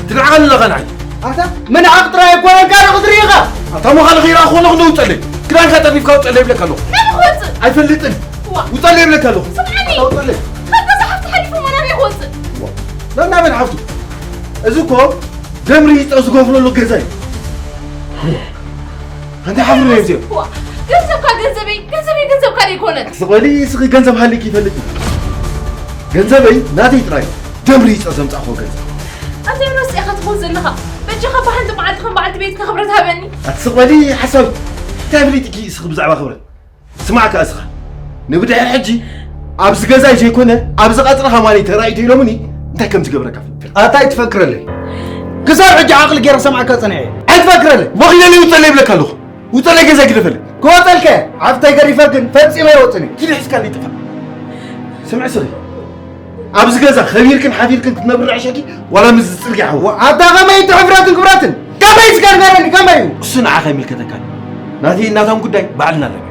ትንዕቐኒ ኣለኻ ንዓይ። ኣታ ምንዓቕ ጥራይ ኣይኮነን ካልእ ክትርኢ ኢኻ። ኣታ ሞኻሊ ኺራ ኾነ ክንውጠለይ። ክዳንካ ጠርኒፍካ ውጠለይ ይብለካ ኣለኹ። መን ክወፅእ? ኣይፈልጥን። ዋ። ውጠለይ ይብለካ ኣለኹ። ስምዓኒ። ኣታ ውጠለይ። ካብ ገዛ ሓፍቲ ሓሊፉ እሞ ናበይ ክወፅእ? ዋ። ናብ ናበን ሓፍቱ? እዚ እኮ ደም ርሂፀ ዝጎፍለሉ ገዛ እዩ። ኣንታ ሓፍሩ ነይ እዚኦም። ዋ፣ ገንዘብካ ገንዘበይ፣ ገንዘበይ ገንዘብካ ደይኮነን። ስቕ በሊ፣ ስኺ ገንዘብ ሃሊክ ይፈልጥ እዩ። ገንዘበይ ናተይ ጥራይ እዩ። ደም ርሂፀ ዘምፃእኮ ገንዘብ። ኣንታ ዮናስ ኢኻ ትኾን ዘለኻ። በጃኻ ብሓንቲ መዓልቲ ከም በዓልቲ ቤትካ ክብረት ሃበኒ። ኣቲ ስቕ በሊ ሓሳዊ። እንታይ ኣፍሊጥኪ ስኺ ብዛዕባ ክብረት? ስማዕ ከኣ እስኻ። ንብድሕር ሕጂ ኣብዚ ገዛይ ዘይኮነ ኣብዚ ቀጽሪ ከማኒ ተራእዩ ተኢሎምኒ እንታይ ከም ዝገብረካ ፍክር። ኣታ ኣይትፈክረለይ። ክሳብ ሕጂ ዓቕሊ ገይረ ክሰምዓካ ጸኒሐ እየ። ኣይትፈክረለይ። ወኺለኒ ውጸለይ ይብለካ ኣለኹ። ውጸለይ ገዛይ ግደፈለይ። ክወጸልከ ኣብተይ ገሪፈ ግን ፈጺመ ኣይወጽን እየ። ኪድ ሒዝካለይ ጥፋእ። ስምዒ ስኺ። ኣብዚ ገዛ ከቢርክን ሓፊርክን ክትነብሪ ርዕሸኪ ዋላ ምስ ዝጽርግያ ሓዊ። ኣታ ከመይ እቲ ሕፍረትን ክብረትን? ከመይ እስከ ንገረኒ፣ ከመይ እዩ? እሱ ንዓኻ ኣይምልከተካን። ናተይ ናቶም ጉዳይ ባዕልና ኣለና።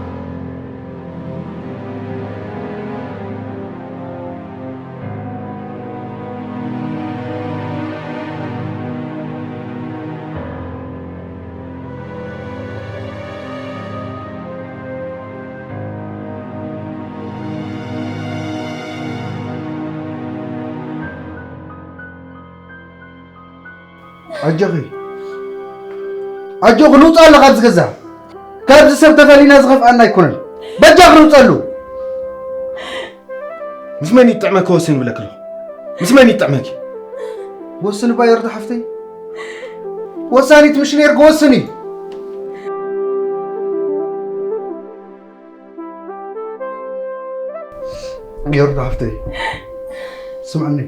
ኣጆኺ፣ ኣጆኺ፣ ንውፃ ኣለኻ ኣብዚ ገዛ። ካብዚ ሰብ ተፈሊና ዝኸፍኣና ኣይኮነን። በጃኺ ንውፀሉ። ምስ መን ይጥዕመኪ ወስን ይብለኪ ኣለኹ። ምስ መን ይጥዕመኪ? ወስን እባ ዮርዳ ሓፍተይ። ወሳኒት ምሽ ነይርኪ ወስኒ። ዮርዳ ሓፍተይ፣ ስምዕኒ።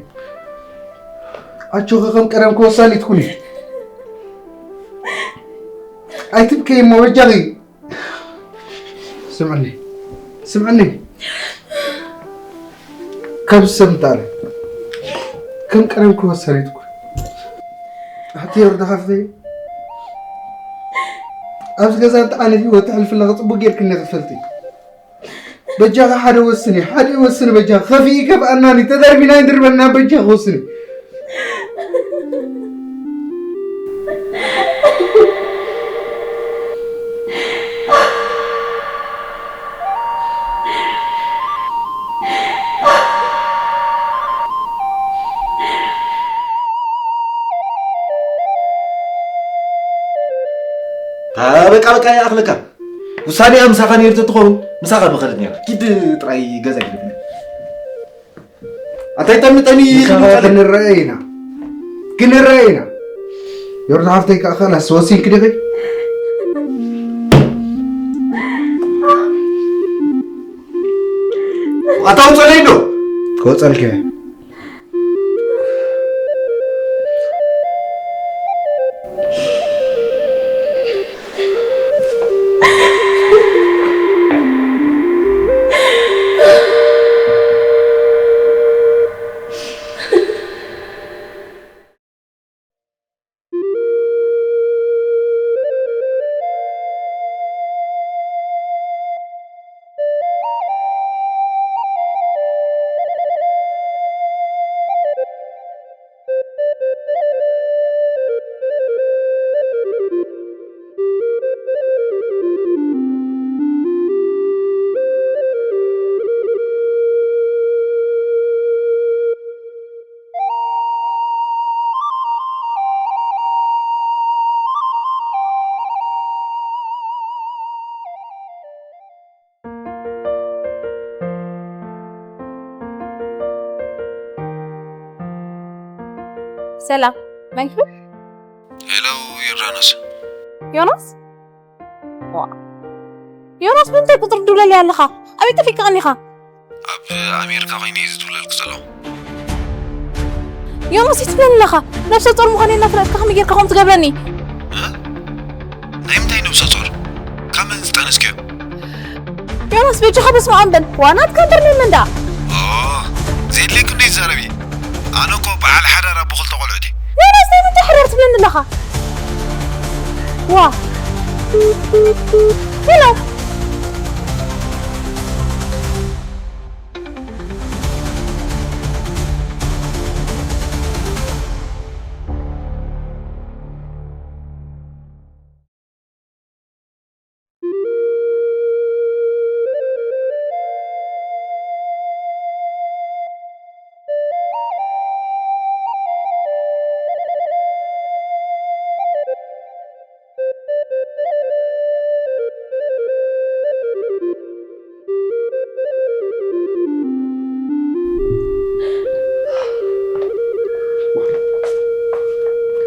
ኣጆኺ ከም ቀደምኪ ወሳኒት ኩኒ። ኣይትብከይ እሞ በጃኺ። ስምዕኒ፣ ስምዕኒ። ካብ ሰብ ምጣለ ከም ቀደምኪ ወሳኒት ኩኒ። ኣቲ ዮርዳ ሓፍተይ፣ ኣብዚ ገዛ እንተዓነ ህይወት ተሕልፍላ ጽቡቅ ጌርክኒ ክትፈልጢ። በጃኻ ሓደ ወስኒ፣ ሓደ ወስኒ በጃኻ። ከፊኢ ከፍኣናኒ፣ ተደርቢና ይድርበና በጃኻ ወስኒ። በቃ በቃ ይኣኽለካ። ውሳኔኣ ምሳኻ ነይሩ ተትኸውን ምሳኻ ምኸደት ነይራ። ኪድ ጥራይ ገዛ ይግደፍኒ። ኣንታይ ጠምጠሚ ምሳኻ ክንረአ ኢና። ክንረአ ኢና። ዮርዳ ሓፍተይ ከኣ ኸላስ ወሲንኪ ዲኺ? ኣታ ውፀለይ ዶ? ክወፀልኪ እየ። ሰላም፣ መን ክብል? ሄሎ፣ ዮርዳኖስ። ዮናስ? ዋ። ዮናስ፣ ብምንታይ ቁፅሪ ትድውለለይ ኣለኻ? ኣበይ ጠፊእካ ቀኒኻ? ኣብ ኣሜሪካ ኮይነ እየ ዝድውለልኪ ዘለኹ። ዮናስ፣ ይትብለኒ ኣለኻ? ነብሰ ጾር ምዃነይ እናፈለጥካ ከመይ ጌርካ ከምኡ ትገብረኒ? እ? ናይ ምንታይ ነብሰ ጾር? ካብ መን ዝጠነስክዮ? ዮናስ፣ በጃኻ በስመ ኣብ በል። ዋ፣ ናትካ እንተርኔት መንዳ። ኦ፣ ዘድልየኪ እንዶ ይዛረቢ። ኣነ እኮ በዓል ሓዳር ኣቦ ክልተ ቆልዑት እየ። ዮናስ፣ ናይ ምንታይ ሓዳር ትብለኒ ኣለኻ? ዋ። ሄሎ።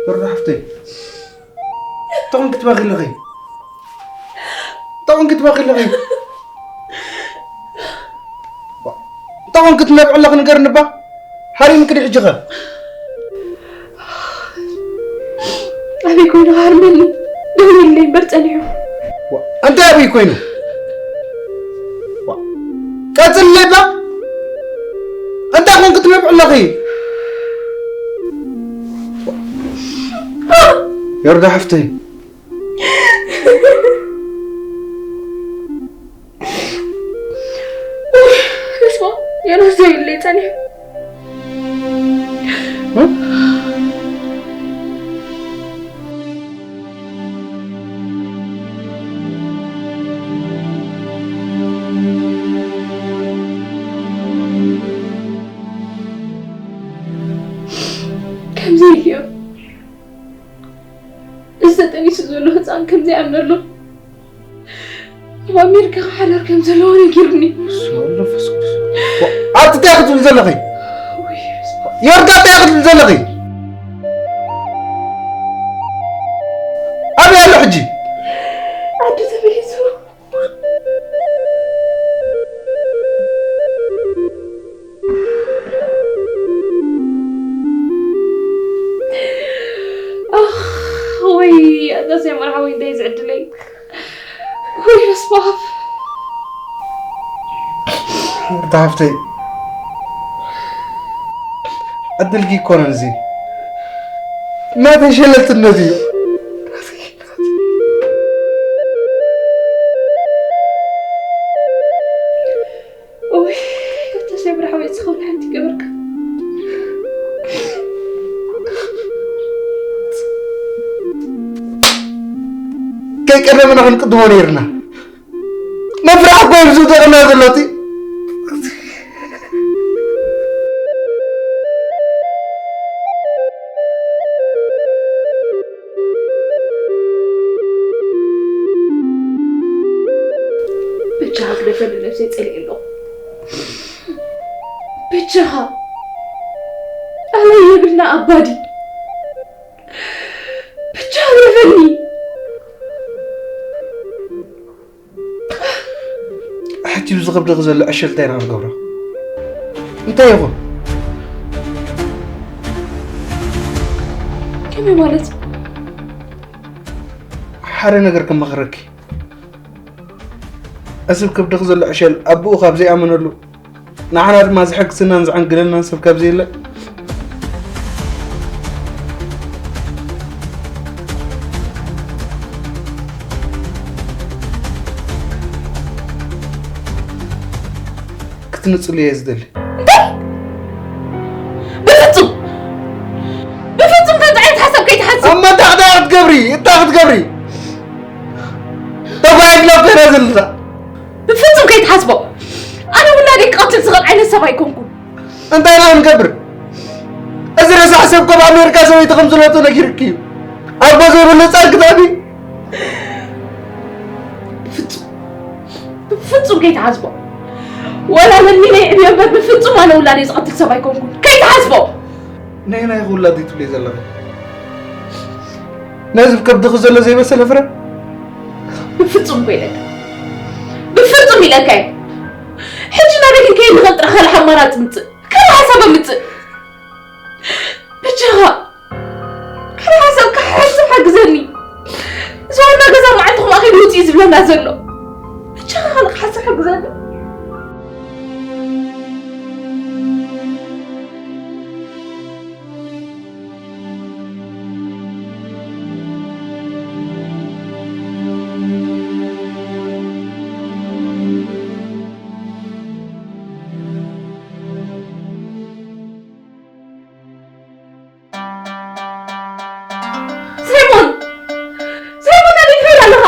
ዮርዳ ሓፍተይ፣ እንታይ ኮንኪ ትበኺ ኣለኺ? እንታይ ኮንኪ ትበኺ ኣለኺ? እንታይ ኮንኪ ትነብዒ ኣለኺ ንገርኒ እባ? ሃሪምኪ ድዩ ሕጂ ኸ? ኣበይ ኮይኑ ሃርመኒ? ደዊለይ እምበር ጸኒሑ። ዋ፣ እንታይ ኣበይ ኮይኑ? ዋ፣ ቀጽለይ እባ። እንታይ ኮንኪ ትነብዒ ኣለኺ? ዮርዳ ሓፍተይ። እስማ፣ ዮናስ ደዊለይ ጸኒሑ። ከምዚ ኢልዮ። እዚ ተጠኒሱ ዘሎ ህፃን ከምዚ ይኣምነሉ። ኣብ ኣሜሪካ ሓዳር ከም ዘለዎ ነጊሩኒ። ስማ መንፈስ ቅዱስ። ዋ፣ ኣቲ እንታይ ክትብል ዘለኺ? ውይ፣ በስመ ኣብ። ዮርዳ እንታይ ክትብል ዘለኺ? ኣበይ ኣሎ ሕጂ? ዓዲ ተመሊሱ። ኣኽ፣ ወይ ኣዛዝያ መርሓወይ እንታይ ዝዕድለይ። ወይ በስመ ኣብ። ዮርዳ ሓፍተይ፣ ዕድልኪ ኣይኮነን እዚ። ናተይ ሸለልትነት እዩ። ኡይ፣ እተሰይ ብራሕወይ ዝኸውን ሓንቲ ገበርካ። ከይቀደመና ክንቅድሞ ነይርና። መፍራሕ እኮ እዩ ዝውደቕና ዘሎ እቲ። ብቻ ግደፈኒ ነብሰይ ጸሊኤ ኣለኹ። ብቻኻ ኣበይ የብልና ኣባዲ። ብቻ ግደፈኒ። ሕጂ ብዝኸብደኺ ዘሎ ዕሸል እንታይ ኢና ክንገብሮ? እንታይ ይኹን? ከመይ ማለት? ሓደ ነገር ክመኽረኪ። እዚ ከብድኺ ዘሎ ዕሸል ኣቦኡ ካብ ዘይኣመነሉ፣ ንዓና ድማ ዝሕግዝናን ዝዓንግለናን ሰብ ካብ ዘየለ፣ ክትንጽሉ እየ ዝደሊ። እንታይ? ብፍጹም፣ ብፍጹም ከምዚ ዓይነት ሓሳብ ከይትሓስብ። እሞ እንታይ እንታይ ክትገብሪ? እንታይ ክትገብሪ? ተጓይግላ ኮይና ዘለና። ብፍጹም ከይትሓስቦ። ኣነ ውላደይ ክቐትል ዝኽእል ዓይነት ሰብ ኣይኮንኩን። እንታይ ኢና ክንገብር? እዚ ረሳሕ ሰብ ካብ ኣሜሪካ ሰበይቲ ከም ዝለወጦ ነጊርኪ እዩ። ኣቦ ዘይብሉ ህጻን ክተእቢ? ብፍጹም፣ ብፍጹም ከይትሓስቦ። ወላ ለሚነ ይዕብዮ እምበር ብፍጹም ኣነ ውላደይ ዝቐትል ሰብ ኣይኮንኩን። ከይትሓስቦ። ነየናይ ውላድ እዩ ትብሊ ዘለኺ? ነዚ ከብድኺ ዘሎ ዘይበሰለ ፍረ? ብፍጹም እኮ ኢለካ። ብፍጹም ኢለካ እየ። ሕጂ ናበይ ክንከይድ ንኽእል ጥራሕ ካልእ ኣማራጺ ምጽእ። ካልእ ሓሳብ ምጽእ። በጃኻ። ካልእ ሓሳብ ክሓስብ ሓግዘኒ። እዚ ዋና ገዛ መዓልትኹም ኣኺሉ ውጽእ ዝብለና ዘሎ። በጃኻ ካልእ ሓሳብ ሓግዘኒ። ሳይሞን! ሳይሞን፣ ኣበይ ትኸይድ ኣለኻ?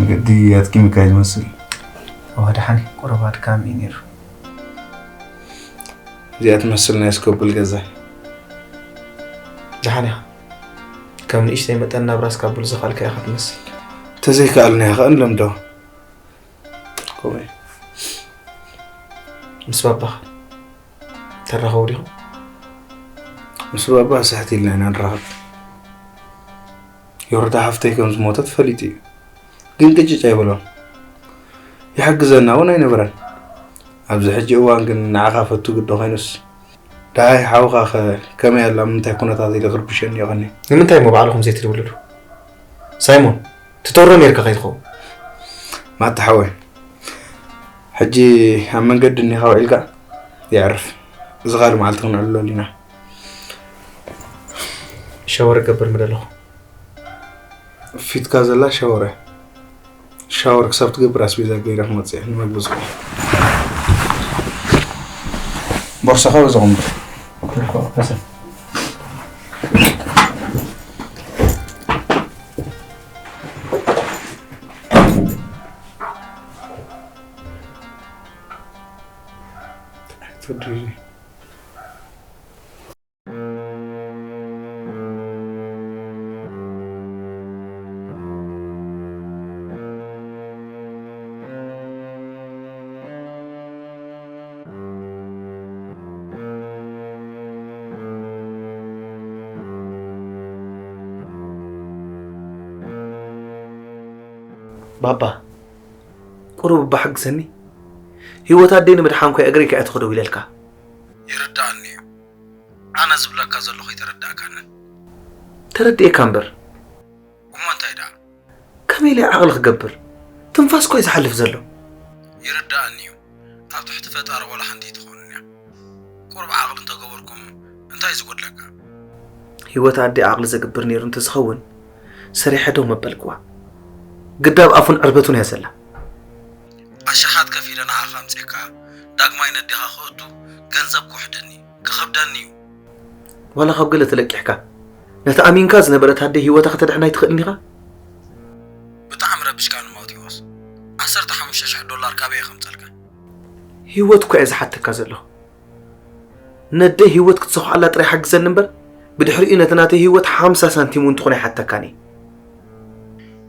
መገዲ ኣድኪምካ እዩ ዝመስል። እዋ ደሓን እዩ፣ ቁሩብ ኣድካሚ እዩ ነይሩ። እዚኣ ትመስል ናይ እስኮብል ገዛ። ደሓን ኢኻ? ከም ንእሽተይ መጠን ናብራስ ካብ ብሉ ዝኸኣልካ ኢኻ ትመስል። ተዘይከኣልና ኢኻ እንለምዶ። ከምኡ እዩ። ምስ ባባኻ ተራኸቡ ዲኹም? ምስ ባባ ስሕት ኢልና ኢና ንራኸብ። ዮርዳ ሓፍተይ ከም ዝሞተት ፈሊጡ እዩ። ግን ቅጭጭ ኣይበሎን። ይሕግዘና እውን ኣይነበረን። ኣብዚ ሕጂ እዋን ግን ንዓኻ ፈቱ ግዲ ኮይኑስ፣ ደሃይ ሓውኻ ኸ ከመይ ኣላ፣ ኣብ ምንታይ ኩነታት ኢለ ክርብሸኒ ይቐኒ? ንምንታይ እሞ ባዕልኹም ዘይትድውልሉ? ሳይሞን፣ ትተሮ ነይርካ ከይትኸውን። ማታ ሓወይ፣ ሕጂ ኣብ መንገዲ እኒኻ ውዒልካ የዕርፍ። እዚ ካልእ መዓልቲ ክንዕልለሉ ኢና። ሻወር እገብር ምደለኹ። ፊትካ ዘላ ሻወር እያ። ሻወር ክሳብ ትገብር ኣስቤዛ ገይረ ክመጽእ እየ፣ ንመግቢ ዝኸውን። ቦርሳኻ በዚ ቐምጦ። ባባ፣ ቁሩብ እባ ሓግዘኒ። ህይወት ኣደይ ንምድሓን እኮ እየ እግረይ ከኣትኹ ደው ኢለልካ። ይርድኣኒ እዩ። ኣነ ዝብለካ ዘለኹ ኣይተረዳእካንን። ተረዲኤካ እምበር። እሞ እንታይ ደኣ? ከመይ ኢለ ዓቕሊ ክገብር? ትንፋስ እኮ እዩ ዝሓልፍ ዘሎ። ይርድኣኒ እዩ። ኣብ ትሕቲ ፈጣሪ ዋላ ሓንቲ ኣይትኾንን እያ። ቁሩብ ዓቕሊ እንተገበርኩም እንታይ ዝጎድለካ? ህይወት ኣደይ ዓቕሊ ዘግብር ነይሩ እንተዝኸውን፣ ሰሪሐ ደው መበልክዋ። ግዳብ ኣፉን ዕርበቱን እያ ዘላ። ኣሽሓት ከፊለ ንዓኻ ኣምጺእካ፣ ዳግማይ ነዴኻ ክእቱ ገንዘብ ክውሕደኒ፣ ክኸብደኒ እዩ። ዋላ ካብ ገለ ተለቂሕካ፣ ነታ ኣሚንካ ዝነበረት ኣደይ ህይወታ ከተድሕና ኣይትኽእልን ኢኻ? ብጣዕሚ ረቢሽካኒ ማቴዎስ። ዓሰርተ ሓሙሽተ ሽሕ ዶላር ካበይ እየ ከምጸልካ? ህይወት እኮ እየ ዝሓተካ ዘለኹ። ነደይ ህይወት ክትሰኹዓላ ጥራይ ሓግዘኒ እምበር፣ ብድሕሪኡ ነቲ ናተይ ህይወት ሓምሳ ሳንቲም እውን ትኹን ኣይሓተካን እየ።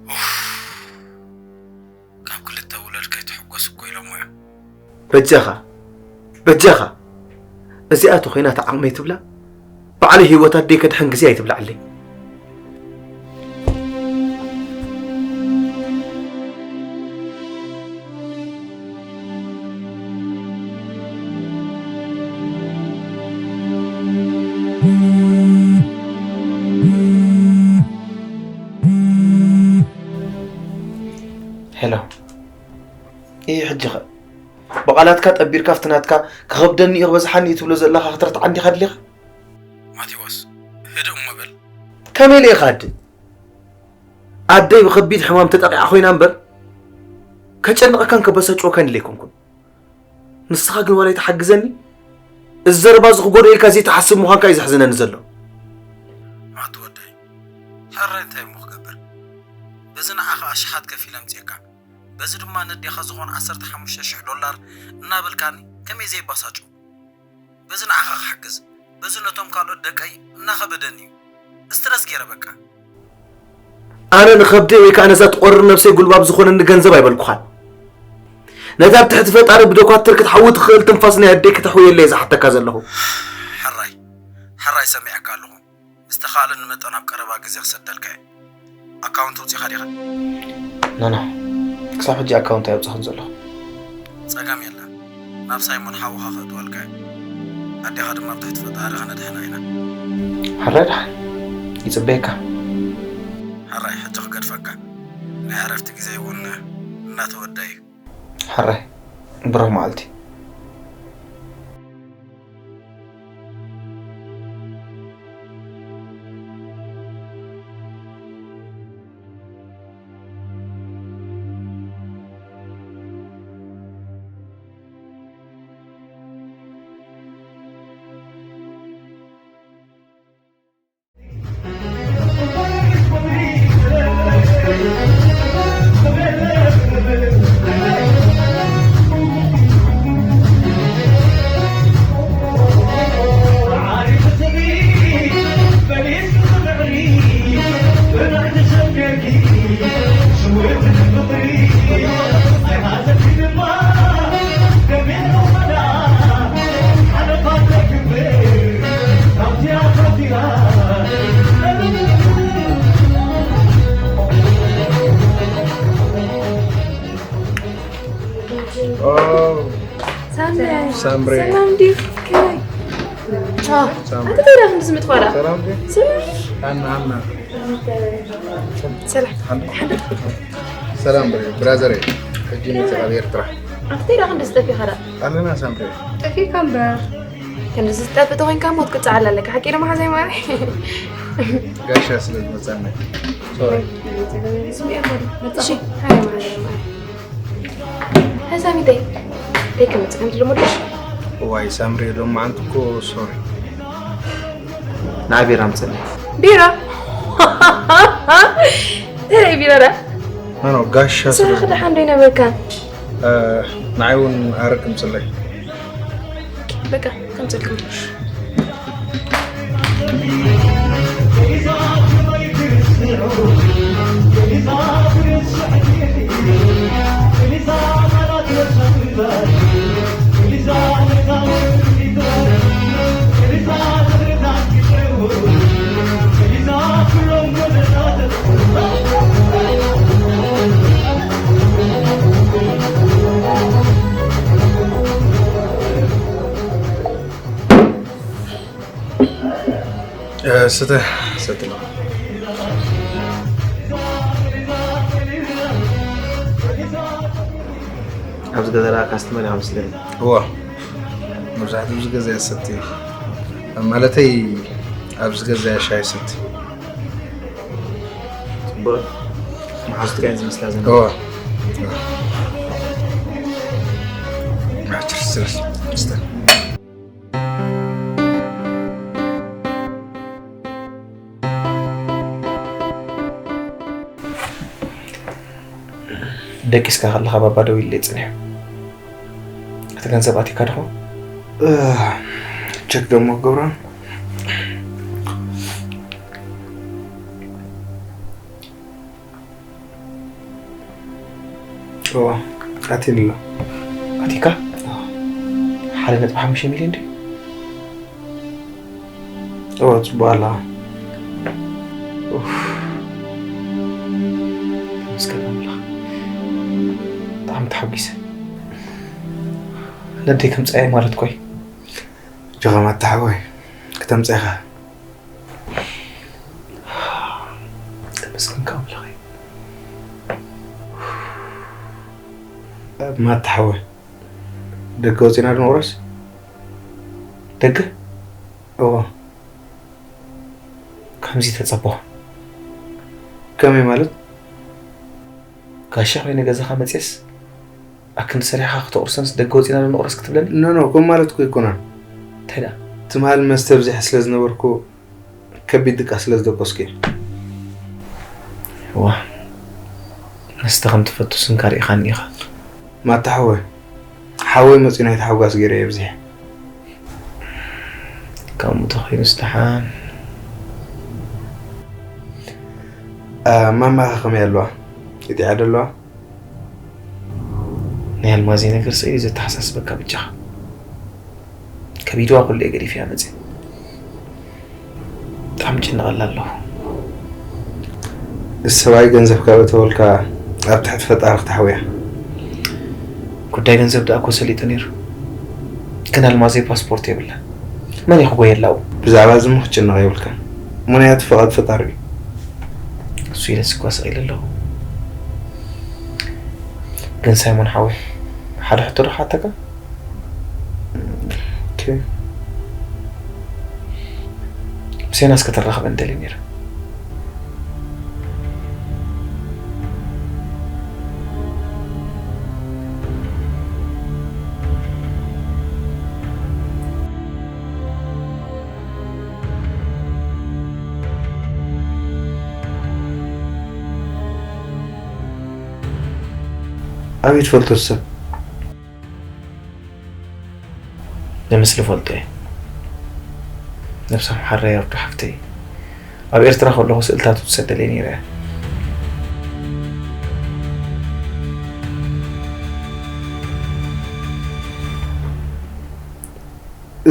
ኡፍ፣ ካብ ክልተ ውለድ ከይትሕጎስ እኮ ኢሎሞ እዮም። በጃኻ፣ በጃኻ፣ እዚኣ ተኾይና እታ ዓቕመይ ትብላ፣ ባዕለይ ህይወት ኣደይ ከድሕን ግዜ ኣይትብላዕለይ። ሄሎ። ይህ ሕጂ ኸ ብቓላትካ ጠቢርካ ኣብቲ ናትካ ክኸብደኒ እዩ ክበዝሓኒ እዩ ትብሎ ዘለኻ ክትርትዓኒ ዲኻ ኣድሊኻ? ማቴዎስ፣ ህድእ እሞ በል። ከመይ ኢለ እየ ክሃድእ? ኣደይ ብኸቢድ ሕማም ተጠቒዓ ኮይና እምበር፣ ከጨንቐካን ከበሳጭወካን ኢለ ኣይኮንኩን። ንስኻ ግን ዋላ ኣይትሓግዘኒ? እዚ ዘረባ እዚ ክጎድኦ ኢልካ ዘይትሓስብ ምዃንካ እዩ ዘሕዝነኒ ዘሎ። ኣቲ ወደይ፣ ሕራይ እንታይ እሞ ክገብር? በዚ ንዓኻ ኣሽሓት ከፊለ ኣምጺኤካ፣ በዚ ድማ ነዴኻ ዝኾን ዓሰርተ ሓሙሽተ ሽሕ ዶላር እናበልካኒ ከመይ ዘይባሳጩ? በዚ ንዓኻ ክሕግዝ፣ በዚ ነቶም ካልኦት ደቀይ እናኸበደኒ እዩ። ስትረስ ገይረ በቃ። ኣነ ንኸብደይ ወይ ከኣ ነዛ ትቆርር ነብሰይ ጉልባብ ዝኾነኒ ገንዘብ ኣይበልኩኻን። ነታ ኣብ ትሕቲ ፈጣሪ ብዶኳትር ክትሓዊ ትኽእል ትንፋስ ናይ ኣደይ ክተሕውየለይ እየ ዝሓተካ ዘለኹ። ሕራይ፣ ሕራይ ሰሚዐካ ኣለኹ። ዝተኻእለኒ መጠን ኣብ ቀረባ ግዜ ክሰደልካ እየ። ኣካውንት ኣውጺኻ ዲኻ? ኖኖ፣ ክሳብ ሕጂ ኣካውንት ኣየውጻኹን ዘለኹ። ጸገም የለን። ናብ ሳይሞን ሓውኻ ከእትወልካ እየ። ኣዴኻ ድማ ኣብ ትሕቲ ፈጣሪ ከነድሕና ኢና። ሕራይ ደሓን። ይጽበየካ። ሕራይ፣ ሕጂ ክገድፈካ። ናይ ዕረፍቲ ግዜ እውን እናተወድኣ እዩ። ሕራይ፣ ብሩህ መዓልቲ። ሳምሪ። ሰላም ድዩ? ከመይ? ቻው። ሳምሪ። ኣንተ እንታይ ደኣ ክንዲ ዝምጥፋ ደኣ? ሰላም ድዩ? ሰላም። ኣና ኣና። ሰላም። ሰላም ብሪ ብራዘር። ሕጂ መጽእ ኣብ ኤርትራ። ኣንተ እንታይ ደኣ ክንዲ ዝጠፊኻ ደኣ? ኣለና ሳምሪ። ጠፊእካ እምበር። ክንዲ ዝጠፍእ ተኾይንካ ሞት ክጽዓል ኣለካ። ሓቂ ዶ መሓዛይ ማሪ? ጋሻ ስለ ዝመጻና። ሶሪ። እሺ፣ ሃይ ማሪ ማሪ። ሃይ ሳሚተይ። ደይ ክምጽእ ከም ዝልሙድሽ? ዋይ ሳምሪ ሎማዓንቲ እኮ ሶሪ። ንዓ ቢራ ምጽለይ። ቢራ? ተለይ ቢራ ዳ? ኖ ኖ ጋሻ ስለ ስራሕ ደሓን ዶ ይነበርካ? ንዓይ እውን ኣረቂ ምጽለይ። በቃ ከምጽልኩም። ስተ ሰትሎ ኣብዚ ገዛ ደኣ ካስተመር ኢኻ መስለኒ። እዋ መብዛሕትኡ ኣብዚ ገዛ እያ ሰቲ ማለተይ ኣብዚ ገዛ እያ ሻሂ ሰቲ ጽቡቕ መሓዙትካ እየን ዝመስላ ዘን እዋ ደቂስካ ከለኻ ባባ ደው ኢለ ይጽንሕ እቲ ገንዘብ ኣቲካ ድኹም ቸክ ደሞ ክገብሮ ኣትየኒ ኣሎ ኣቲካ ሓደ ነጥቢ ሓሙሽተ ሚልዮን ድዩ እዎ ጽቡቅ ኣለኻ ተመስገን ኣምላኽ ብጣዕሚ ተሓጒሰ ነደይ ከምጻየ ማለት ኮይ ጀኸም ኣታሓወይ ክተምጻኻ ተመስገንካ ኣምላኸይ ማታ ሓወይ ደገ ወፂና ዶ ንቑረስ ደገ እዎ ከምዚ ተፀቦ ከመይ ማለት ጋሻ ኮይነ ገዛኻ መፅየስ ኣክንዲ ሰሪሕኻ ክተቑርሰንስ ደገ ወፂና ዶ ንቑረስ ክትብለኒ ኖ ኖ ከም ማለት እኮ ኣይኮነን እንታይ ደኣ ትማል መስተ ብዚሕ ስለ ዝነበርኩ ከቢድ ድቃስ ስለ ዝደቀስኩ እየ። እዋ መስተ ከም ትፈቱ ስንካ ርኢኻኒ ኢኻ። ማታ ሓወይ ሓወይ መጺኡ ናይ ተሓጓስ ገይረ የብዝሐ። ከምኡ ተኾይኑስ ደሓን። ማማኻ ከመይ ኣለዋ? ይጥዕያ ዶ ኣለዋ? ናይ ኣልማዘይ ነገር ስኢሉ እዩ ዘተሓሳስበካ በጃኻ ከቢድዋ ኩሉ እየ ገዲፈያ መፅእ ብጣዕሚ ጭነቐላ ኣለኹ ሰብኣይ ገንዘብካ በተወልካ ኣብ ትሕቲ ፈጣሪ ክትሓውያ ጉዳይ ገንዘብ ደኣ እኮ ሰሊጡ ነይሩ ግን ኣልማዘይ ፓስፖርት የብላ መን እዩ ክጎየላ ኣብኡ ብዛዕባ እዚ እሞ ክትጭነቕ የብልካ ምኽንያቱ ፍቓድ ፈጣሪ እዩ እሱ ኢለስ እኳ ስቕ ኢለ ኣለኹ ግን ሳይሞን ሓወይ ሓደ ሕቶ ዶ ክሓተካ ምሴናስ ከተራኽበኒ ደልየ ነይረ ኣበይ ትፈልጦ ሰብ ንምስሊ ፈልጦ እየ ነብሶም ሓራይ ኣርዱ ሓፍተይ ኣብ ኤርትራ ከለኹ ስእልታቱ ትሰደለይ ነይረ እያ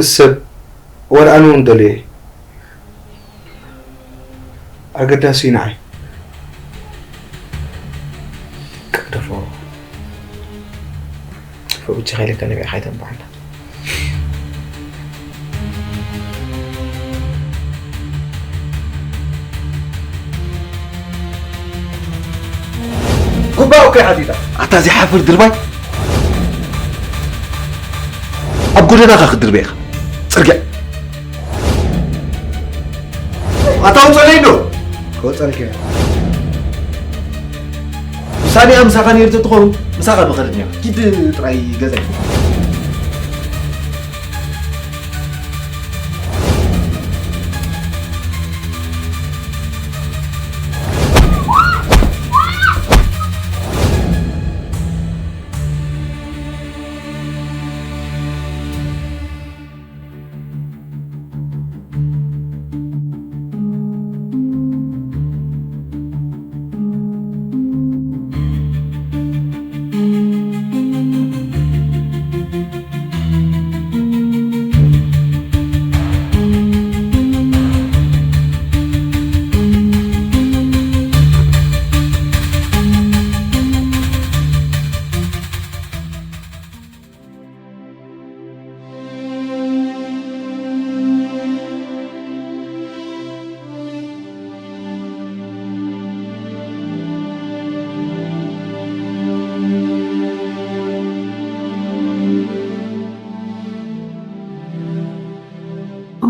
እሰብ ወላ ኣነ እውን ደልየ ኣገዳሲ እዩ ንዓይ ቀደፎ ፈብጃ ከይለካ ነቢዕኻ ኣይተንባዕና ኩባኡ ከይ ሓቲታ። ኣታ ዘይሓፍር ድርባይ። ኣብ ጎደናኻ ክትድርበ ኢኻ። ጽርግያ። ኣታ ውጸለይ ዶ? ክወጸልክ እየ። ውሳኔኣ ምሳኻ ነይሩ ተትኸውን፣ ምሳኻ ምኸደት ነይራ። ኪድ ጥራይ ገዛይ።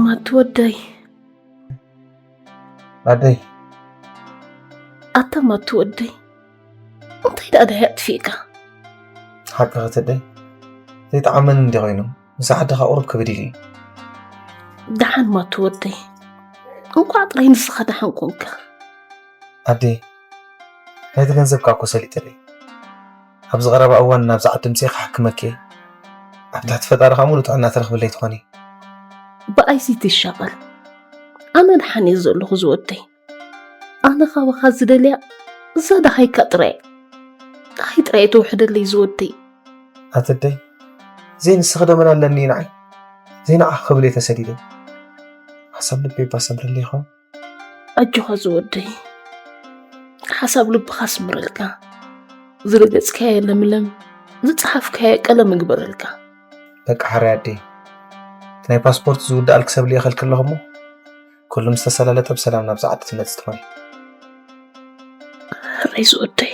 ማቲ ወደይ። ኣደይ። ኣታ ማቲ ወደይ፣ እንታይ ደኣ ደሃይ ኣጥፊእካ? ሓቂ ከተደይ፣ ዘይጠዓመኒ እንዲ ኮይኑ፣ ምስ ዓድኻ ቁሩብ ክብድ ኢሉ እዩ። ደሓን ማቲ ወደይ፣ እንኳዕ ጥራይ ንስኻ ደሓን ኮንካ። ኣደይ፣ ናይቲ ገንዘብካ እኮ ሰሊጥለይ። ኣብዚ ቀረባ እዋን ናብዚ ዓዲ ምጽኤ ክሓክመኪ እየ። ኣብ ትሕቲ ፈጣሪ ከኣ ሙሉእ ጥዕና ትረኽብለይ ትኾኒ። ብኣይሲ ትሻቐል። ኣነ ደሓን እየ ዘለኹ ዝወደይ። ኣነ ካባኻ ዝደልያ እዛ ደሃይካ ጥራይ እያ። ደሃይ ጥራይ እየ ተውሕደለይ ዝወደይ። ኣተደይ፣ ዘይንስኺ ዶ መን ኣለኒ ንዓይ? ዘይንዓኺ ክብል እየ ተሰዲደ። ሓሳብ ልበይ እባ ሰምረለይ ይኾን? ኣጆኻ ዝወደይ፣ ሓሳብ ልብኻ ስምረልካ፣ ዝረገጽካዮ ለምለም፣ ዝጸሓፍካዮ ቀለም ይግበረልካ። በቃ ሕራይ ኣደይ፣ እቲ ናይ ፓስፖርት ዝውድኣልኪ ሰብ ልኢኸልኪ ኣለኹ እሞ፣ ኩሉ ምስ ተሰላለጠ ብሰላም ናብዚ ዓዲ ትመጽእ ትኾኒ። ሕራይ ዝወደይ።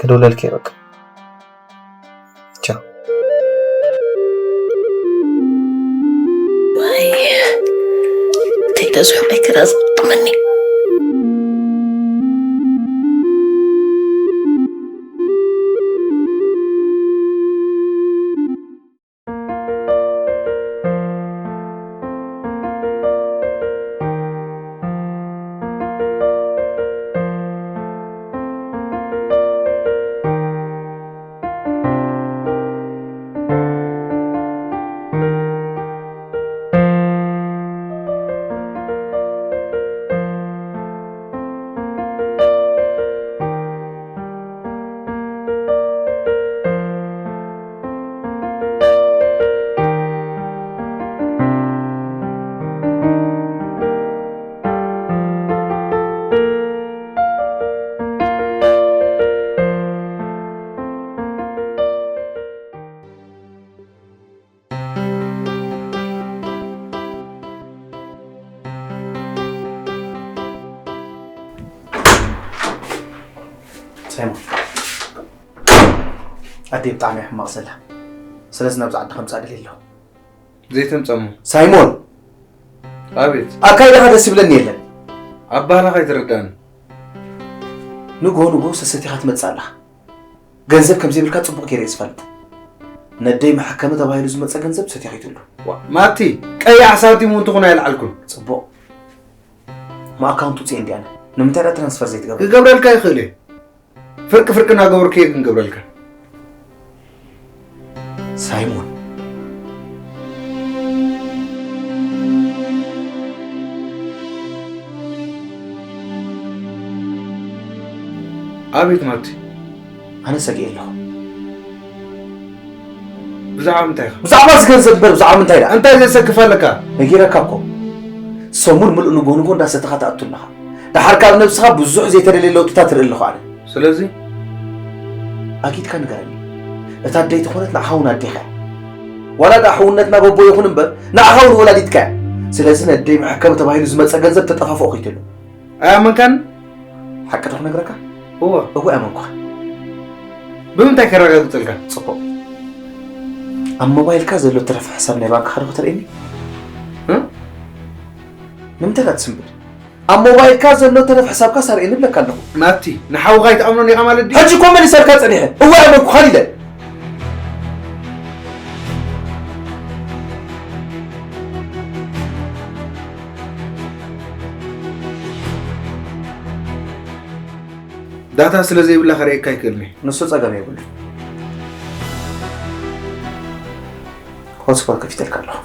ክድውለልኪ እየ በቃ። ቻው። ዋይ፣ እንተይ ተዝሑቐይ ክረዝቕመኒ። ሳይሞን፣ ኣደይ ብጣዕሚ እያ ሕማቕ ዘላ። ስለዚ ናብዚ ዓዲ ከምጽኣ ደልየ ኣለኹ። ዘይተምጸሞ። ሳይሞን! ኣቤት። ኣካይዳኻ ደስ ይብለኒ የለን። ኣባህላኻ ኣይተረዳእን። ንግሆ ንግሆ ሰሰቲኻ ትመጽእ ኣለኻ። ገንዘብ ከም ዘይብልካ ጽቡቕ ገይረ እየ ዝፈልጥ። ነደይ መሐከሚ ተባሂሉ ዝመጸ ገንዘብ ሰቲኺትሉ። ዋ፣ ማቲ፣ ቀያሕ ሳንቲም እውን ትኹን ኣይልዓልኩን። ጽቡቕ። እሞ ኣካውንት ውጽእ እንዲኣነ። ንምንታይ ደኣ ትራንስፈር ዘይትገብር? ክገብረልካ ይኽእል እየ። ፍርቂ ፍርቂ እናገበርኩ እየ ግን ገብረልካ። ሳይሞን። ኣቤት ማቲ። ኣነ ሰጊኤ ኣለኹ። ብዛዕባ ምንታይ ኢኻ? ብዛዕባ እዚ ገንዘብ እምበር ብዛዕባ ምንታይ ደኣ? እንታይ ዘሰክፍ ኣለካ? ነጊረካ እኮ። ሰሙን ምሉእ ንግሆ ንግሆ እንዳሰተኻ ትኣቱ ኣለኻ። ደሓር ካብ ነብስኻ ብዙሕ ዘይተደልየ ለውጥታት ትርኢ ኣለኹ ኣነ። ስለዚ? ኣኪድካ ንገረኒ። እታ ኣደይ ተኾነት ንዓኻ እውን ኣዴኻ እያ። ዋላ ደኣ ሕውነትና በቦ ይኹን እምበር ንዓኻ እውን ወላዲትካ እያ። ስለዚ ነደይ መሐከሚ ተባሂሉ ዝመጸ ገንዘብ ተጠፋፍኦ ከይትሉ። ኣያመንካን? ሓቂ ዶ ክነግረካ? እወ። እወ ኣመንኩኻ። ብምንታይ ከረጋግጸልካ? ጽቡቕ። ኣብ ሞባይልካ ዘሎ ትረፍ ሕሳብ ናይ ባንክኻ ዶ ከተርእየኒ? እ? ንምንታይ ኢኻ ትስንብድ? ኣብ ሞባይልካ ዘሎ ተረፍ ሕሳብካ ሳርኤ ንብለካ ኣለኹ። ማቲ፣ ንሓውኻ ኣይትኣምኖን ኢኻ ማለት ድዩ? ሕጂ እኮ መሊሰልካ ጸኒሐ። እወ ኣመንኩኻን ኢለ። ዳታ ስለ ዘይብላ ከርእየካ ኣይክእልን እየ። ንሱ ጸገም የብሉ። ሆትስፖት ከፊተልካ ኣለኹ።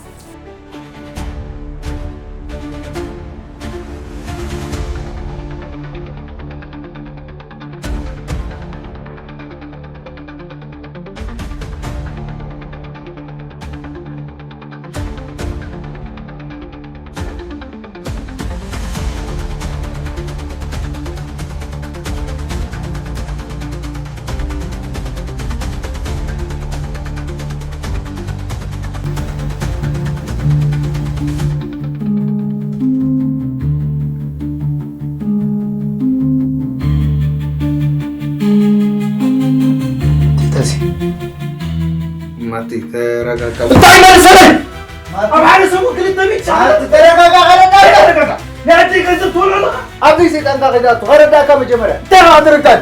ተዚ ማቲ፣ ተረጋጋ። እንታይ መልሰለይ? ኣብ ሓደ ሰሙን ክልተ ሚእቲ ሸሕ። ኣቲ ተረጋጋ፣ ከረዳእካ። ተረጋጋ። ንዕዲ ገንዘብ ትበልዖ ኣለኻ? ኣብዚ ሰይጣንካ ከይዳ ትኸረዳእካ መጀመርያ። እንታይ ደኣ ትርዳኒ?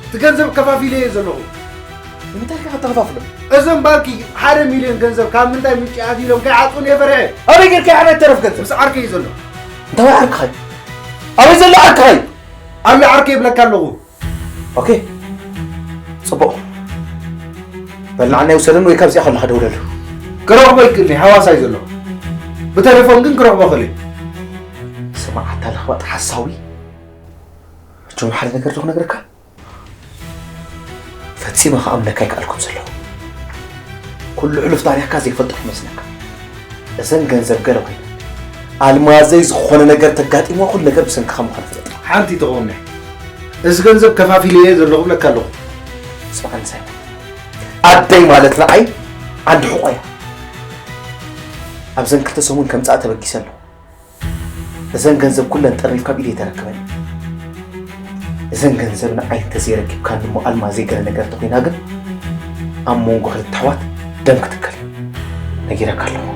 እቲ ገንዘብ ከፋፊለ እየ ዘለኹ። ንምንታይ ኢኻ ከተኸፋፍሎ? እዞም ባንኪ ሓደ ሚልዮን ገንዘብ ካብ ምንታይ ምንጪ ኣትዩ ኢሎም ከይዓጹን እየ ፈሪሐ። ኣበይ ጌርካ ይዓበ ተረፍ ገንዘብ? ምስ ዓርከይ ዘሎ። እንታይ ዓርክኻ እዩ? ኣበይ ዘሎ ዓርክኻ እዩ? ኣሎ ዓርከይ ይብለካ ኣለኹ። ኦኬ፣ ጽቡቕ። በል ንዓናይ ውሰደን ወይ ካብዚኣ ከለኻ ደውለሉ። ክረኽቦ ይክእል፣ ሓዋሳይ ዘሎ። ብቴሌፎን ግን ክረኽቦ ክእል። ስማዕ፣ ኣታ ለኽባጥ ሓሳዊ። ሕጂ ሓደ ነገር ዶ ክነግረካ? ፈጺመ ክኣምነካ ኣይከኣልኩን ዘለኹ። ኩሉ ሕሉፍ ታሪኽካ ዘይፈልጦ ይመስለካ። እዘን ገንዘብ ገለ ኮይነን፣ ኣልማዘይ ዝኾነ ነገር ተጋጢምዋ፣ ኩሉ ነገር ብሰንክኻ ምዃኑ ፍለጥ። ሓንቲ ትኸውን እያ። እዚ ገንዘብ ከፋፊለየ ዘለኹ እብለካ ኣለኹ። ስምዓኒ ሳይሞን፣ ኣደይ ማለት ንዓይ ዓንዲ ሕቖ እያ። ኣብዘን ክልተ ሰሙን ከምጽኣ ተበጊሰ ኣለኹ። እዘን ገንዘብ ኩለን ጠሪፍካ ኣብ ኢደይ ተረክበን። እዘን ገንዘብ ንዓይ እንተዘይረኪብካኒ እሞ ኣልማዘይ ገለ ነገር እንተኾይና ግን ኣብ መንጎ ክልተ ኣሕዋት ደም ክትከል እዩ። ነጊረካ ኣለኹ።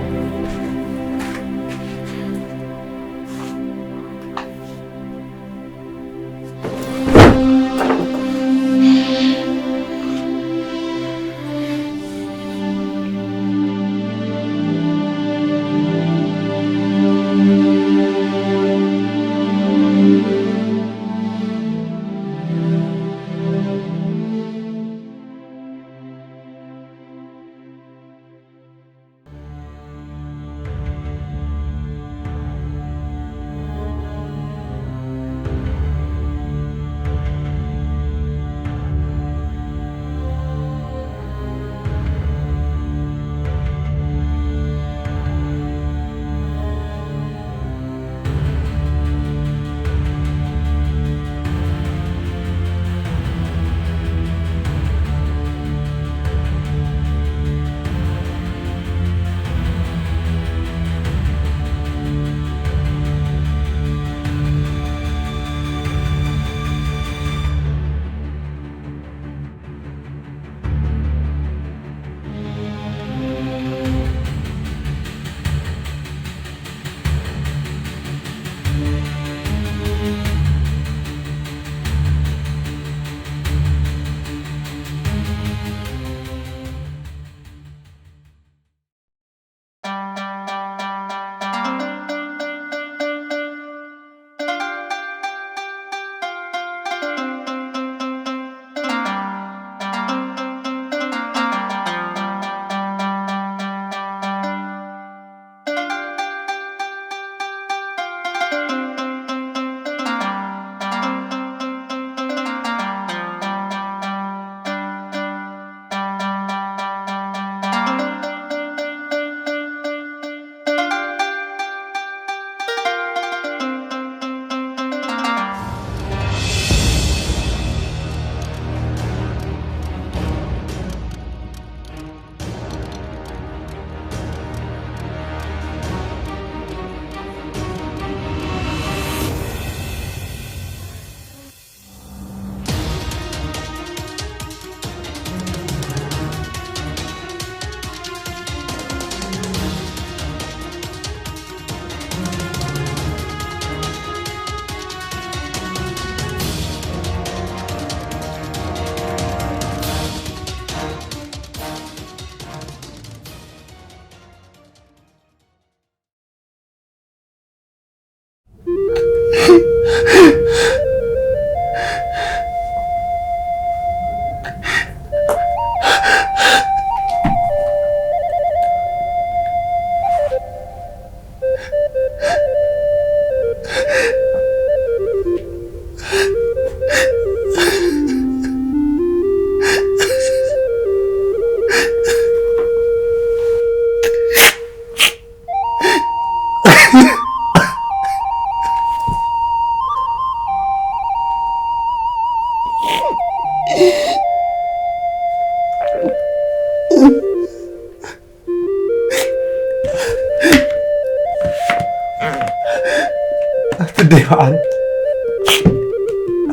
ኣትደይ በዓል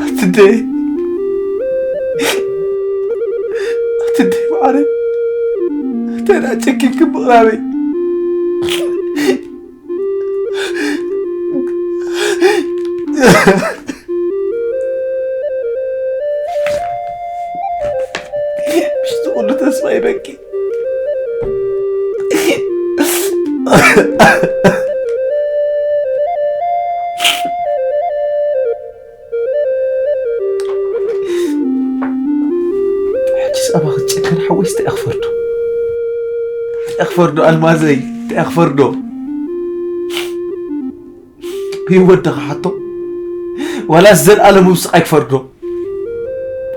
ኣትደይ ኣትደይ በዓል ተዳ ጨኪንክ ምቕራበይ ምሽቲ ኩሉ ተስፋ ይበቂ ሕጂ ጸባ ክትጨክን ሓወይስ እንታይ ክፈርዶ እንታይ ክፈርዶ ኣልማዘይ እንታይ ክፈርዶ ብህይወት ዶ ክሓቶ ዋላ ዘልኣለሙ ስቓይ ክፈርዶ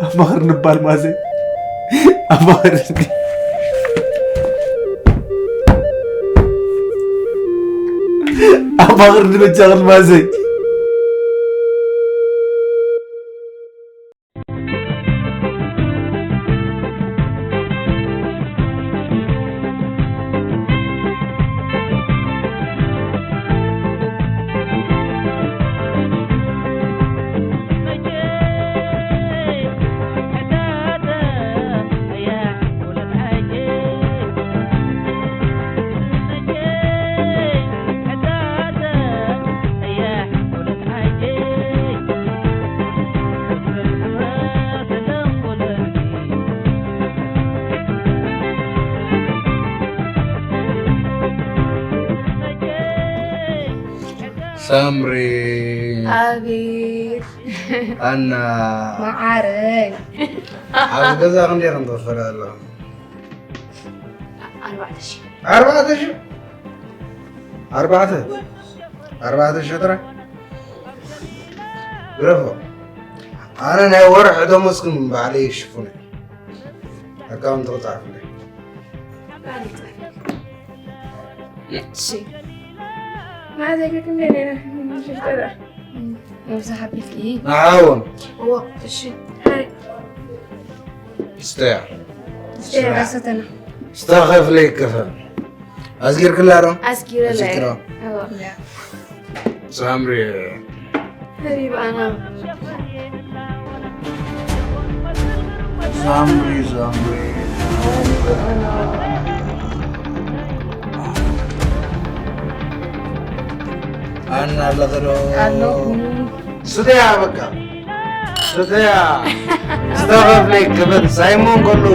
ኣማኽርኒ እባ ኣልማዘይ ኣማኽርኒ ኣማኽርኒ በጃ ኣልማዘይ ሳምሪ ኣቤት ኣና መዓረይ ኣብዚ ገዛ ክንደይ ከም ትኽፈል ኣለኹ ኣርባዕተ ሺሕ ኣርባዕተ ሺሕ ኣርባዕተ ኣርባዕተ ሺሕ ጥራይ ግረፎ ኣነ ናይ ወርሒ ደሞዝኩም ባዕለይ ይሽፍነ ኣካውንት ክፃፍለ እሺ ማዘይ ከክንደይ ነይረ ሽፍጠራ እዛ ሓቢልኪ ንዓውን እዎ እሺ ሃይ ስተያ ስተያ ሰተና ስታ ከፍለ ይከፈል ኣዝጊርክላ ዶ ኣዝጊረ ኣዝጊረ ሳምሪ ሃቢባና ሳምሪ ሳምሪ ኣና ኣለኽዶ ኣለኹ ስተያ በቃ ስተያ ስተኸፍለይ ክብል ሳይሞን ከሉ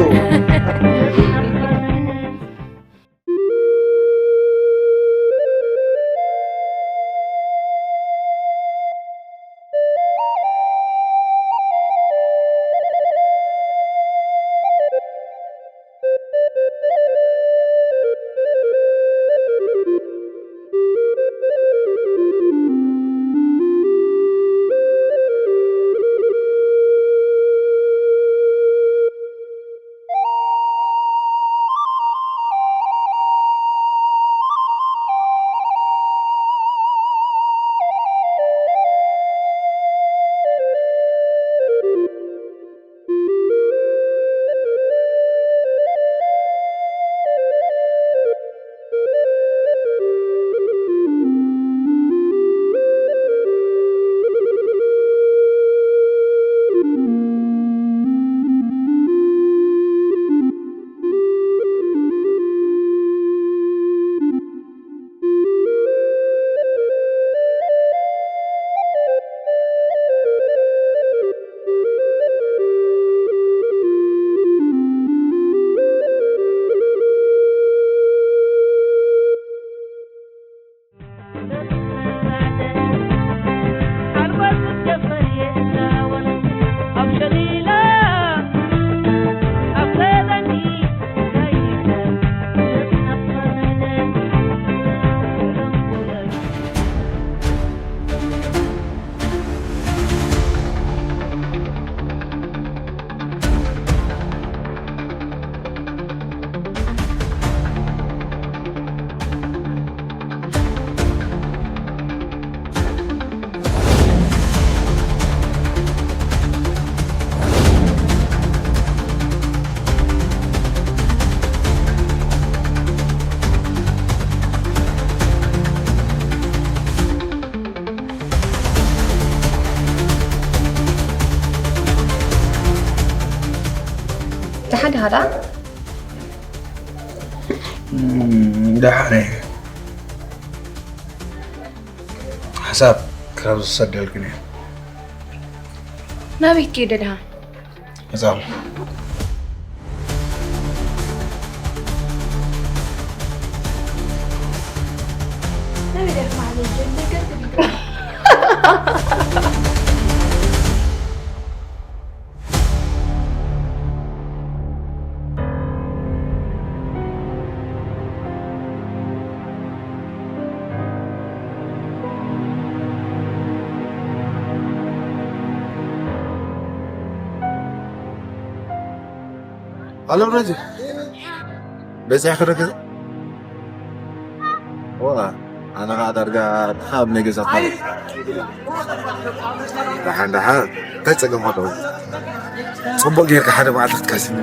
ደሓን ዲኻ ደኣ? ደሓነ ሓሳብ ካብ ዝሰደልክን እየ። ናበይ ትከይደ ደኣ? መጻኹ። ኣሎ ረዚ በዚሕ ክረገ ዋ ኣነ ከዓ ዳርጋ ድኻ ኣብ ናይ ገዛ ደሓን ደሓን እንታይ ፀገም ኣለዎ? ፅቡቅ ጌርካ ሓደ መዓልቲ ክትካስኒ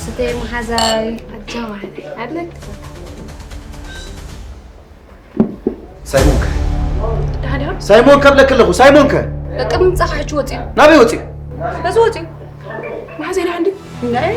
ስተይ መሓዛይ ኣጃዋህነ ኣለክ ሳይሞን ከ ደሃድሃ ሳይሞን ከብለክ ኣለኹ። ሳይሞን ከ ቅድሚ ምጻኻ ሕጂ ወፂኡ ናበይ ወፂኡ? በዚ ወፂኡ መሓዘይ ደሓ እንዲ ናይ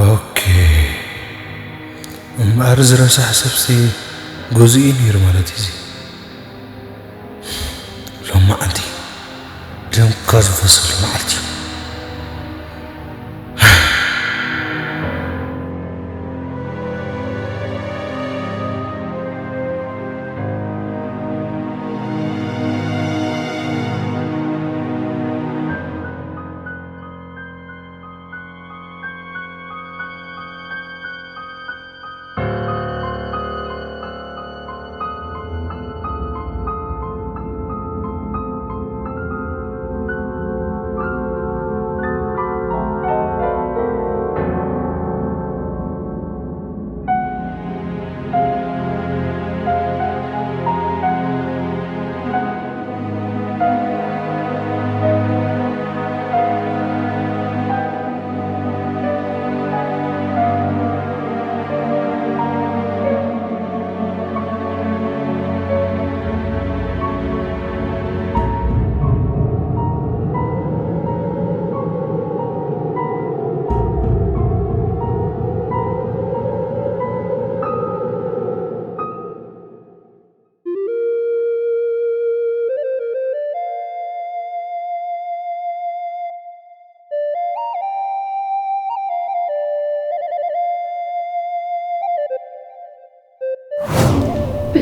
ኦኬ እምበኣር ዝረሳሕ ሰብሲ ገዙኡ ነይሩ ማለት እዩ። ሎማዓንቲ ደምካ ዝፈሰሉ መዓልቲ እዩ።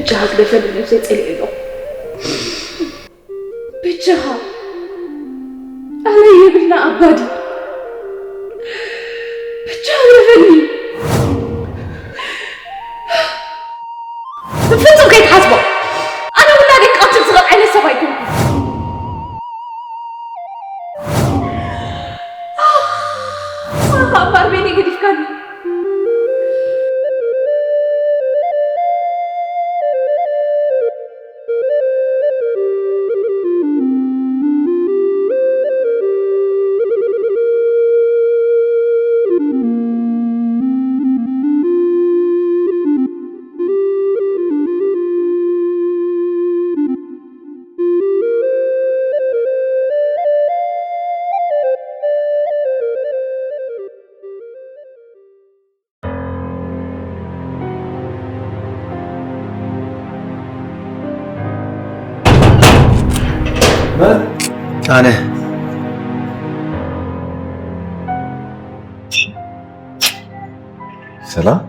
ብቻኻ ግደፈኒ፣ ነብሰይ ጸሊኤ ኣለኹ። ብቻኻ ኣነ የብልና ኣባዲ፣ ብቻኻ ግደፈኒ። ብፍጹም ከይትሓስቦ። ኣነ ውላደይ ክቐትል ዝኽእል ዓይነት ሰብ ኣይኮንኩን። ኣህ፣ ኣህ፣ ኣባር በይነይ ገዲፍካኒ። መን? ኣነ። ሰላም?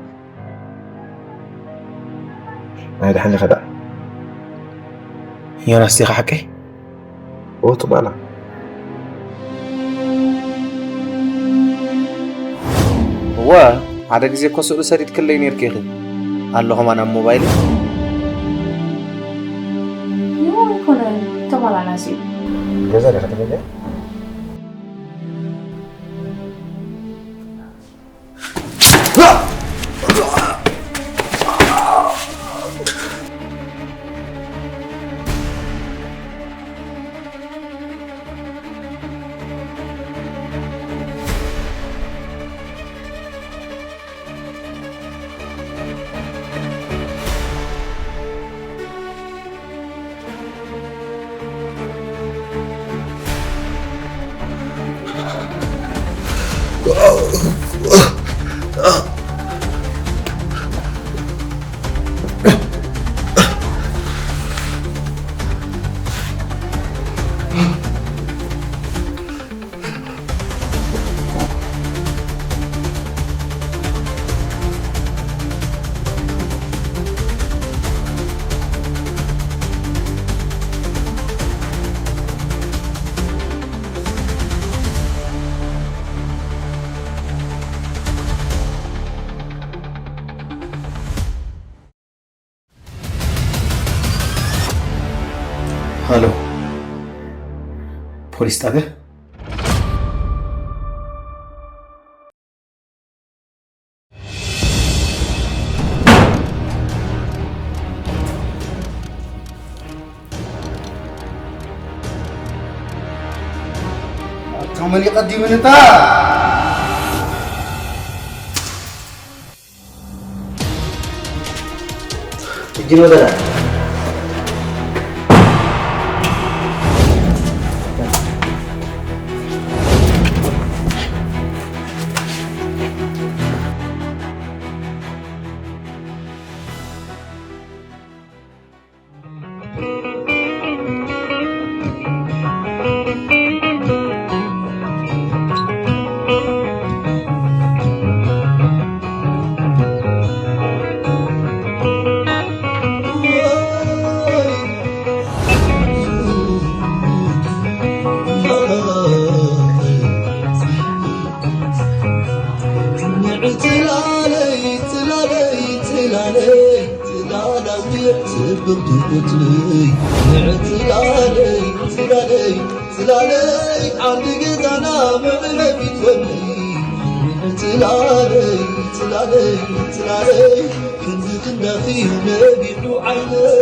ናይ ደሓን ኢኻ ደኣ? ዮናስ ዲኻ ሓቀይ? እወ፣ ጽቡቕ ኣላ። እወ፣ ሓደ ግዜ እኮ ስእሉ ሰዲድክለይ ነይርኪ ኢኺ። ኣሎ ከማን ኣብ ሞባይለይ። ይኹን ኣይኮነን፣ ተመላላሲ እዩ። ገዛ ዲኻ ተመልያ? ሃሎ፣ ፖሊስ ጣብያ? ኣታ መን ይቐድም እንታ? እጅ ነው ዘላ። ጽላለይ፣ ጽላለይ፣ ጽላለይ፣ ጽላላዊት ጽብቕቲ ቁጽለይ። ጽላለይ፣ ጽላለይ፣ ጽላለይ፣ ዓንዲ ገዛና መዕረፊት ወኒ። ጽላለይ፣ ጽላለይ፣ ጽላለይ፣ ክንዲ ክንዳኺ ነቢዑ ዓይነይ።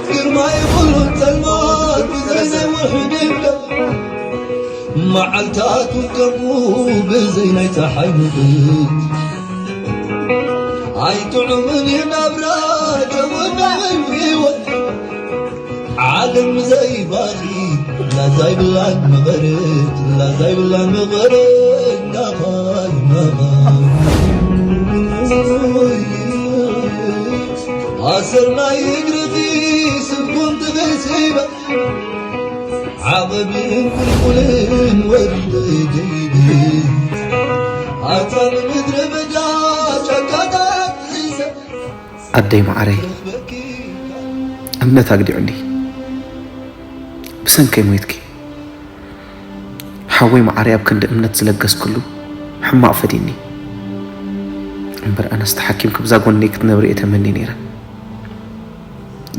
ግርማይ ኩሉ ጸልማት ብዘይ ናይ ውሕድ ይብለ። መዓልታት ውቀቡ ብዘይ ናይ ጸሓይ ሙቐት። ኣይጥዑምን እዩ ናብራ ደወናይ ህይወት። ዓለም ዘይባኺ ላዛይ ብላን መቐረት፣ ላዛይ ብላን መቐረት፣ ናኻይ ናኻይ። ኣሰር ናይ እግርኺ ስጉምቲ ኺስሕባ፣ ዓቐብን ቁልቁልን ወሪደ ገይደ፣ ኣታ ንምድረ በዳ ጫካታት ሒዘ፣ ኣደይ መዓረይ፣ እምነት ኣግዲዑኒ፣ ብሰንከይ ሞይትኪ። ሓወይ መዓረይ ኣብ ክንዲ እምነት ዝለገስክሉ ሕማቕ ፈዲኒ። እምበር ኣነስ ተሓኪምኪ ብዛ ጎነይ ክትነብሪ እየ ተመኒ ነይረ።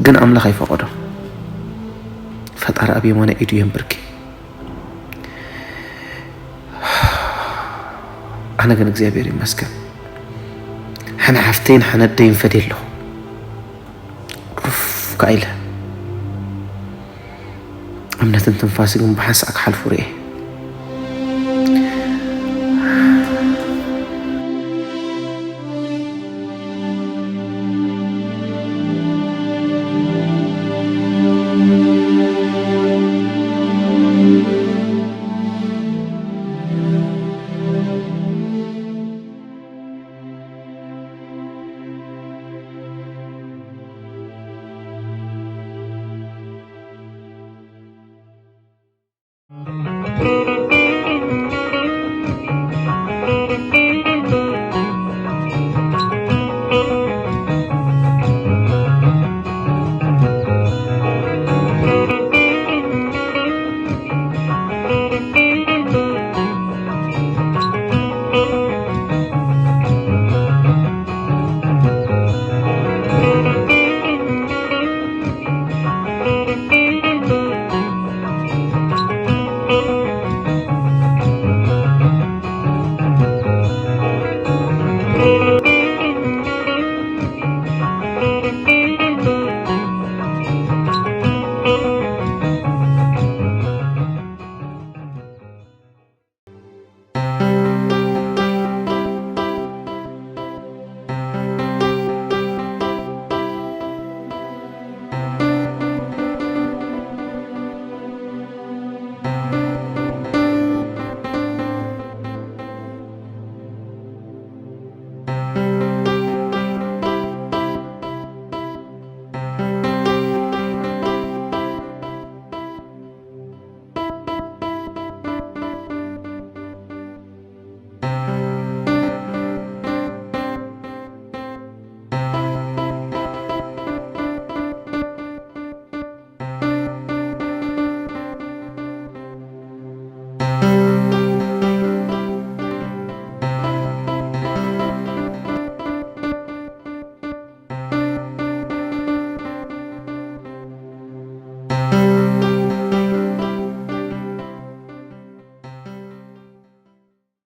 ግን ኣምላኽ ኣይፈቐዶ። ፈጣሪ ኣብ የማናይ ኢዱ የንብርኪ። ኣነ ግን እግዚኣብሔር ይመስገን፣ ሓነ ሓፍተይን ሓነ ኣደይን ፈድየ ኣለኹ። ሩፍ ከኣ ኢለ እምነትን ትንፋሲ ግን ብሓንሳእ ክሓልፉ ርኤ።